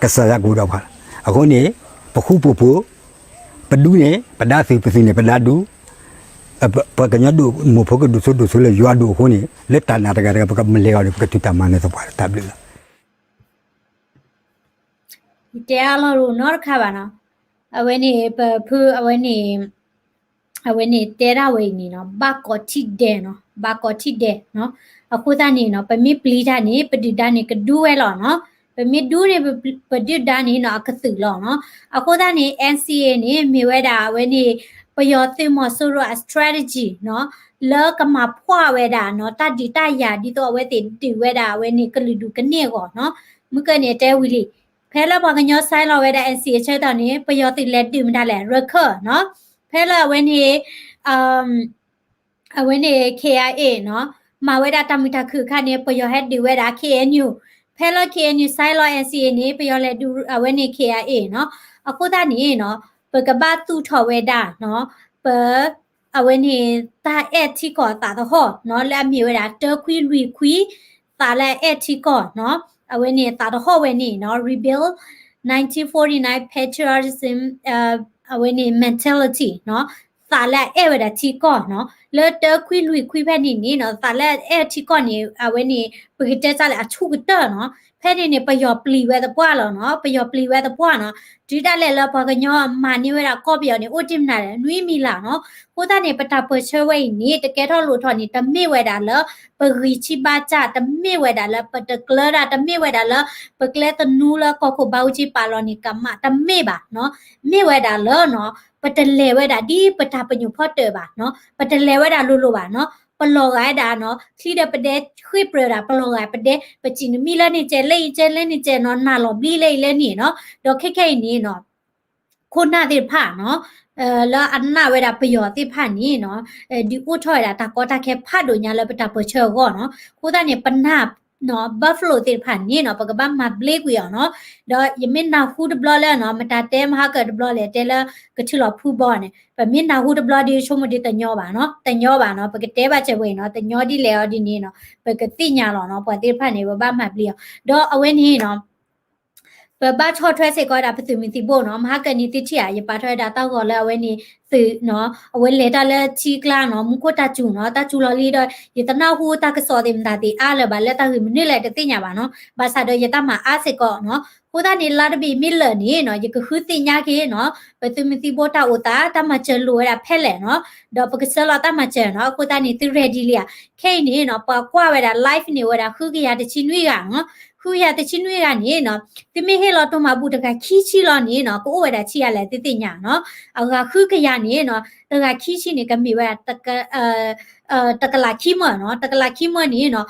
ကစၢ်ယွၤကအိၣ်ဒီးပှၤလီၤ. အဃိန့ၣ် ပဃူပဖိး ပဒူန့ၣ် ပဒါသုး ပသုးန့ၣ် ပဒါဒူ ပှၤကညီဒိၣ်မိၢ်ဖိကဒိၣ်စိဒိၣ်စိလၢယွၤဒိၣ်အဃိန့ၣ် လၢတၢ်နာ်တဂၤတဂၤ ပကမၤလဲၤအီၤန့ၣ် ပကတုၤတၢ်မၤနၢၤသပှၢ်တၢ်ဘျုးလီၤ. ယတဲအါလီၤတအိၣ်နီတခါဘၣ်နီၤ, အဝဲန့ၣ် ပဖု အဝဲန့ၣ် အဝဲန့ၣ်တဲဒၣ်ဝဲအံၤန့ၣ်နီၤ ဘၣ်ကိးထံၣ်ဒဲးနီၤ ဘၣ်ကိးထံၣ်ဒဲးနီၤ, အဃိသတးန့ၣ်နီၤ ပမ့ၢ်ပျံၤတၢ်န့ၣ် ပဒုၣ်ဒါန့ၣ်ကဒူဝဲလီၤနီၤ, ပမ့ၢ်ဒူန့ၣ် ပဒုၣ်ဒါန့ၣ်နီၤ အကသုးလီၤနီၤ, အဃိသတးန့ၣ် NCA န့ၣ် မ့ၢ်ဝဲဒၣ်အဝဲန့ၣ် ပယီၤသုးမီၤစိရိၤအ strategy နီၤ လၢကမၤဖှီၣ်ဝဲဒၣ်နီၤ တၢ်ဒုးတၢ်ယၤ ဒ်သိးအဝဲသ့ၣ်ဒုးဝဲဒၣ်အဝဲန့ၣ် ကလုာ်ဒူၣ်ကန့ၢ်အဂီၢ်နီၤ, မုၢ်ကၢၢ်န့ၣ်တဲဝံၤလံ, ဖဲလၢပှၤကညီ sign လီၤဝဲဒၣ် NCA ဆၢကတီၢ်န့ၣ် ပယီၤသုးလဲၤဒုးမတၤလဲၣ် ရခၢၣ်နီၤ, ဖဲလၢအဝဲန့ၣ် အဝဲန့ၣ် KIA နီၤ, မၤဝဲဒၣ်တၢ်မုာ်တၢ်ခုၣ်အခါန့ၣ် ပယီၤဟဲဒုးဝဲဒၣ် KNU, ဖဲလၢ KNU sign လီၤ NCA န့ၣ် ပယီၤလဲၤဒုးအဝဲန့ၣ် KIA နီၤ, အဃိသတးန့ၣ်နီၤ ပကဘၣ်သူၣ်ထီၣ်ဝဲဒၣ်နီၤ ပ အဝဲန့ၣ် တၢ်အဲၣ်ထံကီၢ်အသးသဟီၣ်နီၤ လၢအမ့ၢ်ဝဲဒၣ် တၢခွံလွံၢ်ခွံ သးလၢအအဲၣ်ထံကီၢ်နီၤ, အဝဲန့ၣ်သးသဟီၣ်ဝဲန့ၣ်နီၤ rebuild nineteen forty-nine patriotism အဝဲန့ၣ် mentality နီၤ, သးလၢအအဲၣ်ဝဲဒၣ်ထံကီၢ်နီၤ, လၢတၢခွံလွံၢ်ခွံဖဲန့ၣ်န့ၣ်နီၤ သးလၢအအဲၣ်ထံကီၢ်န့ၣ် အဝဲန့ၣ် ပကတဲတၢ်လၢအဆူၣ်ကတၢၢ်နီၤ, ဖဲန့ၣ်န့ၣ် ပယီၤပျံၤဝဲသပှၢ်လီၤနီၤ, ပယီၤပျံၤဝဲသပှၢ်နီၤ, တုၤဒၣ်လဲာ်လၢပှၤကညီမၤန့ၢ်ဝဲဒၣ်ကီၢ်ပယီၤန့ၣ် အိၣ်တ့ၢ်မနုၤလဲၣ် နွံမံၤလၢ်နီၤ, အဃိသတးန့ၣ် ပတၢ်ပၢၢ်ဆၢဝဲအံၤန့ၣ် တကဲထီၣ်လိၣ်ထီၣ်န့ၣ် တမ့ၢ်ဝဲဒၣ်လၢ ပဂံၢ်ဆံးဘါစၢ် တမ့ၢ်ဝဲဒၣ်လၢပတကျၢၤတၢ် တမ့ၢ်ဝဲဒၣ်လၢ ပကျဲသနူလၢကီၢ်ခိၣ်ဘၣ်အူကၠံပာ်လီၤန့ၣ် ကမၣ် တမ့ၢ်ဘၣ်နီၤ, မ့ၢ်ဝဲဒၣ်လၢနီၤ ပတလဲၤဝဲဒၣ်ဒ်ပတၢ်ပညိၣ်ဖီတၢၣ်ဘၣ်နီၤ, ပတလဲၤဝဲဒၣ်လိၤလိၤဘၣ်နီၤ, ပလီၤဂာ်ဝဲဒၣ်နီၤ ချံဒီးပဒဲဃ့ၢ်ပြၢၤဒၣ် ပလီၤဂာ်ပဒဲ ပစံၣ်နမံလၢန့ၣ်ကဲ လၢအံၤကဲ လၢန့ၣ်ကဲနီၤ နၢ်လီၤဘျံးလၢအံၤလၢန့ၣ်နီၤ, ဒီးခဲခဲအံၤန့ၣ်နီၤ ခိၣ်နၢ်သ့ၣ်တဖၣ်နီၤ လၢအနာ်ဝဲဒၣ်ပယီၤသ့ၣ်တဖၣ်န့ၣ်နီၤ ဒုးအိၣ်ထီၣ်ဝဲဒၣ်တၢ်ကီတၢ်ခဲဖးဒိၣ်ညါလၢပတၢ်ပၢၢ်ဆၢအဂီၢ်နီၤ, အဃိသတးန့ၣ် ပနၢ် buffalo သ့ၣ်တဖၣ်န့ၣ်နီၤ ပကဘၣ်မၤဘျ့ကွံာ်အီၤနီၤ, ဒီးယမ့ၢ်နၢ်ဟူတဘျီလၢနီၤ မတၤတဲမဟါကၢၣ်တဘျီလဲၣ် တဲလၢကထုးလီၤဖူဘီန့ၣ် ပမ့ၢ်နၢ်ဟူတဘျီဒီး ဆိကမိၣ်ဒ်တညီဘၣ်နီၤ, တညီဘၣ်နီၤ, ပကတဲဘၣ်စၢၤဝဲအံၤနီၤ, တညီဒ်လဲၣ်အီၤဒ်န့ၣ်နီၤ, ပကသ့ၣ်ညါလီၤနီၤ, ပှၤသ့ၣ်တဖၣ်န့ၣ် ပဘၣ်မၤဘျ့အီၤ, ဒီးအဝဲန့ၣ်နီၤ ပဘၣ်ဆီၣ်ထွဲစ့ၢ်ကီးဝဲဒၣ်ပသုးမုၢ်သံၣ်ဘိနီၤ, မဟါကၢၣ်န့ၣ်သုထံၣ်ဧါ, ယပာ်ထီၣ်ဝဲဒၣ်တၢ်ဂီၤလၢအဝဲန့ၣ်သုးနီၤ, အဝဲလဲၤတၢ်လၢထံကျါနီၤ, မူခိၣ်တၢ်စူၤနီၤ, တၢ်စူၤလီၤလံဒီး ယတနၢ်ဟူတၢ်ကစီၣ်သ့ၣ်မတၤသ့ၣ်အါလၢၤဘၣ် လၢတၢ်ဂ့ၢ်မနုၤလဲၣ်တသ့ၣ်ညါဘၣ်နီၤ, ဘၣ်ဆၣ်ဒီးယတၢ်မၤအါစ့ၢ်ကီးနီၤ, အဃိသတးန့ၣ် လါတဘ့ၣ်မ့ၢ်လၢာ်န့ၣ်နီၤ, ယကဃုသ့ၣ်ညါက့ၤနီၤ, ပသုးမုၢ်သံၣ်ဘိတၢ်အိၣ်သး တၢ်မၤစၢၤလိၣ်ဝဲဒၣ်ဖဲလဲၣ်နီၤ, ဒီးပကဆှၢလီၤတၢ်မၤစၢၤနီၤ, အဃိသတးန့ၣ် သု ready လံဧါ, ခဲအံၤန့ၣ်နီၤ ပှၤကွၢ်ဝဲဒၣ် live န့ၣ်အိၣ်ဝဲဒၣ် ဃုကယၤတဆံနွံဂၤနီၤ, ဃုကယၤတဆံနွံဂၤန့ၣ်နီၤ, သုမ့ၢ်ဟ့ၣ်လီၤတိၢ်မၤဘူၣ်တဂၤခံဆံလီၤန့ၣ်နီၤ, ကအိၣ်ဝဲဒၣ်ဆံဂၤလဲၣ်သုသ့ၣ်ညါနီၤ, အဂၤဃုကယၤန့ၣ်နီၤ, တဂၤခံဆံန့ၣ် ကမ့ၢ်ဝဲဒၣ် တကလးခံမၢနီၤ, တကလးခံမၢန့ၣ်နီၤ,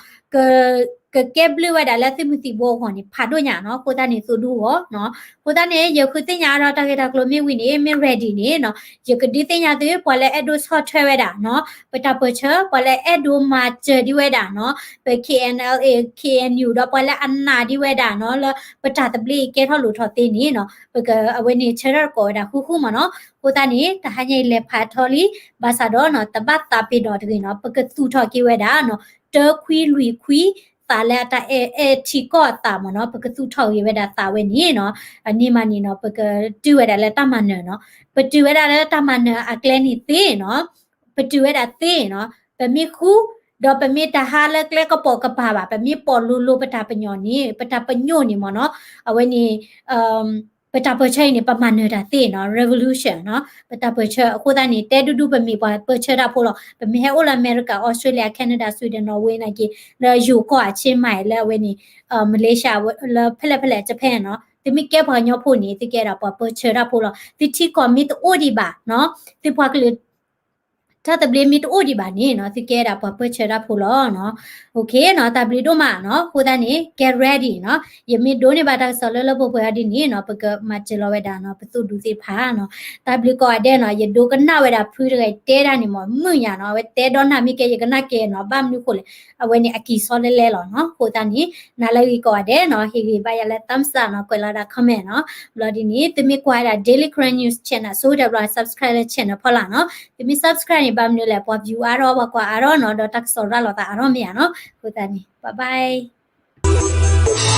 ကကဲဘျုးဝဲဒၣ်လၢသုးမုၢ်သံၣ်ဘိအဂီၢ်န့ၣ် ဖးဒိၣ်ညါနီၤ, အဃိသတးန့ၣ် သိၣ်ဒူဂီၤနီၤ, အဃိသတးန့ၣ် ယဃုသ့ၣ်ညါအါထီၣ်တၢ်ဂ့ၢ်တၢ်ကျိၤမ့ၢ်ဝံၤန့ၣ် မ့ၢ် ready န့ၣ်နီၤ, ယကဒုးသ့ၣ်ညါသု ပှၤလၢအဲၣ်ဒိးဆီၣ်ထွဲဝဲဒၣ်နီၤ, ပတၢ်ပၢၢ်ဆၢ ပှၤလၢအဲၣ်ဒိးမၤစၢၤဒံးဝဲဒၣ်နီၤ, ပ K N L A KNU ဒီးပှၤလၢအနာ်ဒံးဝဲဒၣ်နီၤ, လၢပတၢ်သဘျ့အံၤကဲထီၣ်လိၣ်ထီၣ်သ့န့ၣ်နီၤ, ပက အဝဲန့ၣ်ဆၢထၢၣ်ကိးဝဲဒၣ်ဃူဃူမၢနီၤ, အဃိသတးန့ၣ် တဟါညါအံၤလဲၤဖးထီလံ, ဘၣ်ဆၣ်ဒီးနီၤ တဘၣ်သးပ့ၤနီၣ်တဂ့ၤနီၤ, ပကသူၣ်ထီၣ်က့ၤဝဲဒၣ်နီၤ, တၢခွံလွံၢ်ခွံ သးလၢအတၢ်အဲၣ်ထံကီၢ်အသးမၢနီၤ, ပကသူၣ်ထီၣ်က့ၤဝဲဒၣ်သးဝဲန့ၣ်နီၤ, အန့ၣ်မးန့ၣ်နီၤ ပကတုၤဝဲဒၣ်လၢတၢ်မၤနၢၤနီၤ, ပတုၤဝဲဒၣ်လၢတၢ်မၤနၢၤအကျဲန့ၣ်သ့နီၤ, ပတုၤဝဲဒၣ်သ့နီၤ, ပမ့ၢ်ဃူ ဒီးပမ့ၢ်တဟါလၢကျဲကပိာ်ကပၤဘၣ်, ပမ့ၢ်ပိာ်လိၤလိၤပတၢ်ပညိၣ်န့ၣ်, ပတၢ်ပညိၣ်န့ၣ်မၢနီၤ, အဝဲန့ၣ် ပတၢ်ပၢၢ်ဆၢအံၤန့ၣ် ပမၤနၢၤတၢ်သ့နီၤ revolution နီၤ ပတၢ်ပၢၢ်ဆၢ အဃိသတးန့ၣ် တဲဒူဒူပမ့ၢ်ပှၤပၢၢ်ဆၢတၢ်ဖိလီၤ. ပမ့ၢ်ဟဲအိၣ်လၢ America, Australia, Canada, Sweden, Norway နာ်က့ လၢယိၤကီၢ် အ Chiang Mai လၢအဝဲန့ၣ် Malaysia လၢဖဲလဲၣ်ဖဲလဲၣ် Japan နီၤ သုမ့ၢ်ကဲပှၤကညီဖိန့ၣ် သုကဲဒၣ်ပှၤပၢၢ်ဆၢတၢ်ဖိလီၤ. သုထံကီၢ်မ့ၢ်တအိၣ်ဒံးဘၣ်နီၤ သုပှၤကလုာ် တၢ်သဘျ့မ့ၢ်တအိၣ်ဒံးဘၣ်န့ၣ်နီၤ သုကဲဒၣ်ပှၤပၢၢ်ဆၢတၢ်ဖိလီၤနီၤ. OK နီၤ တၢ်ဘျုးဒိၣ်မးနီၤ အဃိသတးန့ၣ် get ready နီၤ ယမ့ၢ်ဒိးန့ၢ်ဘၣ်တၢ်ကစီၣ်လၢလၢပှဲၤပှဲၤအီၤဒ်န့ၣ်နီၤ ပကမၤစၢၤလီၤဝဲဒၣ်နီၤ ပသူၣ်ဒူသ့ၣ်တဖၣ်နီၤ. တၢ်ဘျုးကိးဂၤဒဲးနီၤ ယဒိကနၣ်ဝဲဒၣ်ဖုတဂၤတဲဒၣ်န့ၣ်မ့ၢ်မုာ်ညါနီၤ အဝဲတဲဒီးနၢ်မ့ၢ်ကဲ ယကနၣ်ကဲနီၤ ဘၣ်မနုၤဃိလဲၣ် အဝဲန့ၣ်အကံၢ်စီလဲလဲလီၤနီၤ. အဃိသတးန့ၣ် နၤလၢဂ့ၤကိးဂၤဒဲးနီၤ ဟ့ၣ်ဂံၢ်ဘါယၤလၢ thumbs up နီၤ ကွဲးလီၤဒၣ် comment နီၤ. ဘျီဒ်န့ၣ် သုမ့ၢ်ကွၢ်ဝဲဒၣ် Daily Karen News Channel ဆိကတၢၢ်ဘျီ subscribe လၢ channel ဖီလာ်နီၤ. သုမ့ၢ် subscribe န့ၣ် ဘၣ်မနုၤလဲၣ် ပှၤ view အါထီၣ် ပှၤကွၢ်အါထီၣ်နီၤ ဒီးတၢ်ကစီၣ်ရၤလီၤသးအါထီၣ်မ့ၢ်ဧါနီၤ. အဃိသတးန့ၣ် bye bye.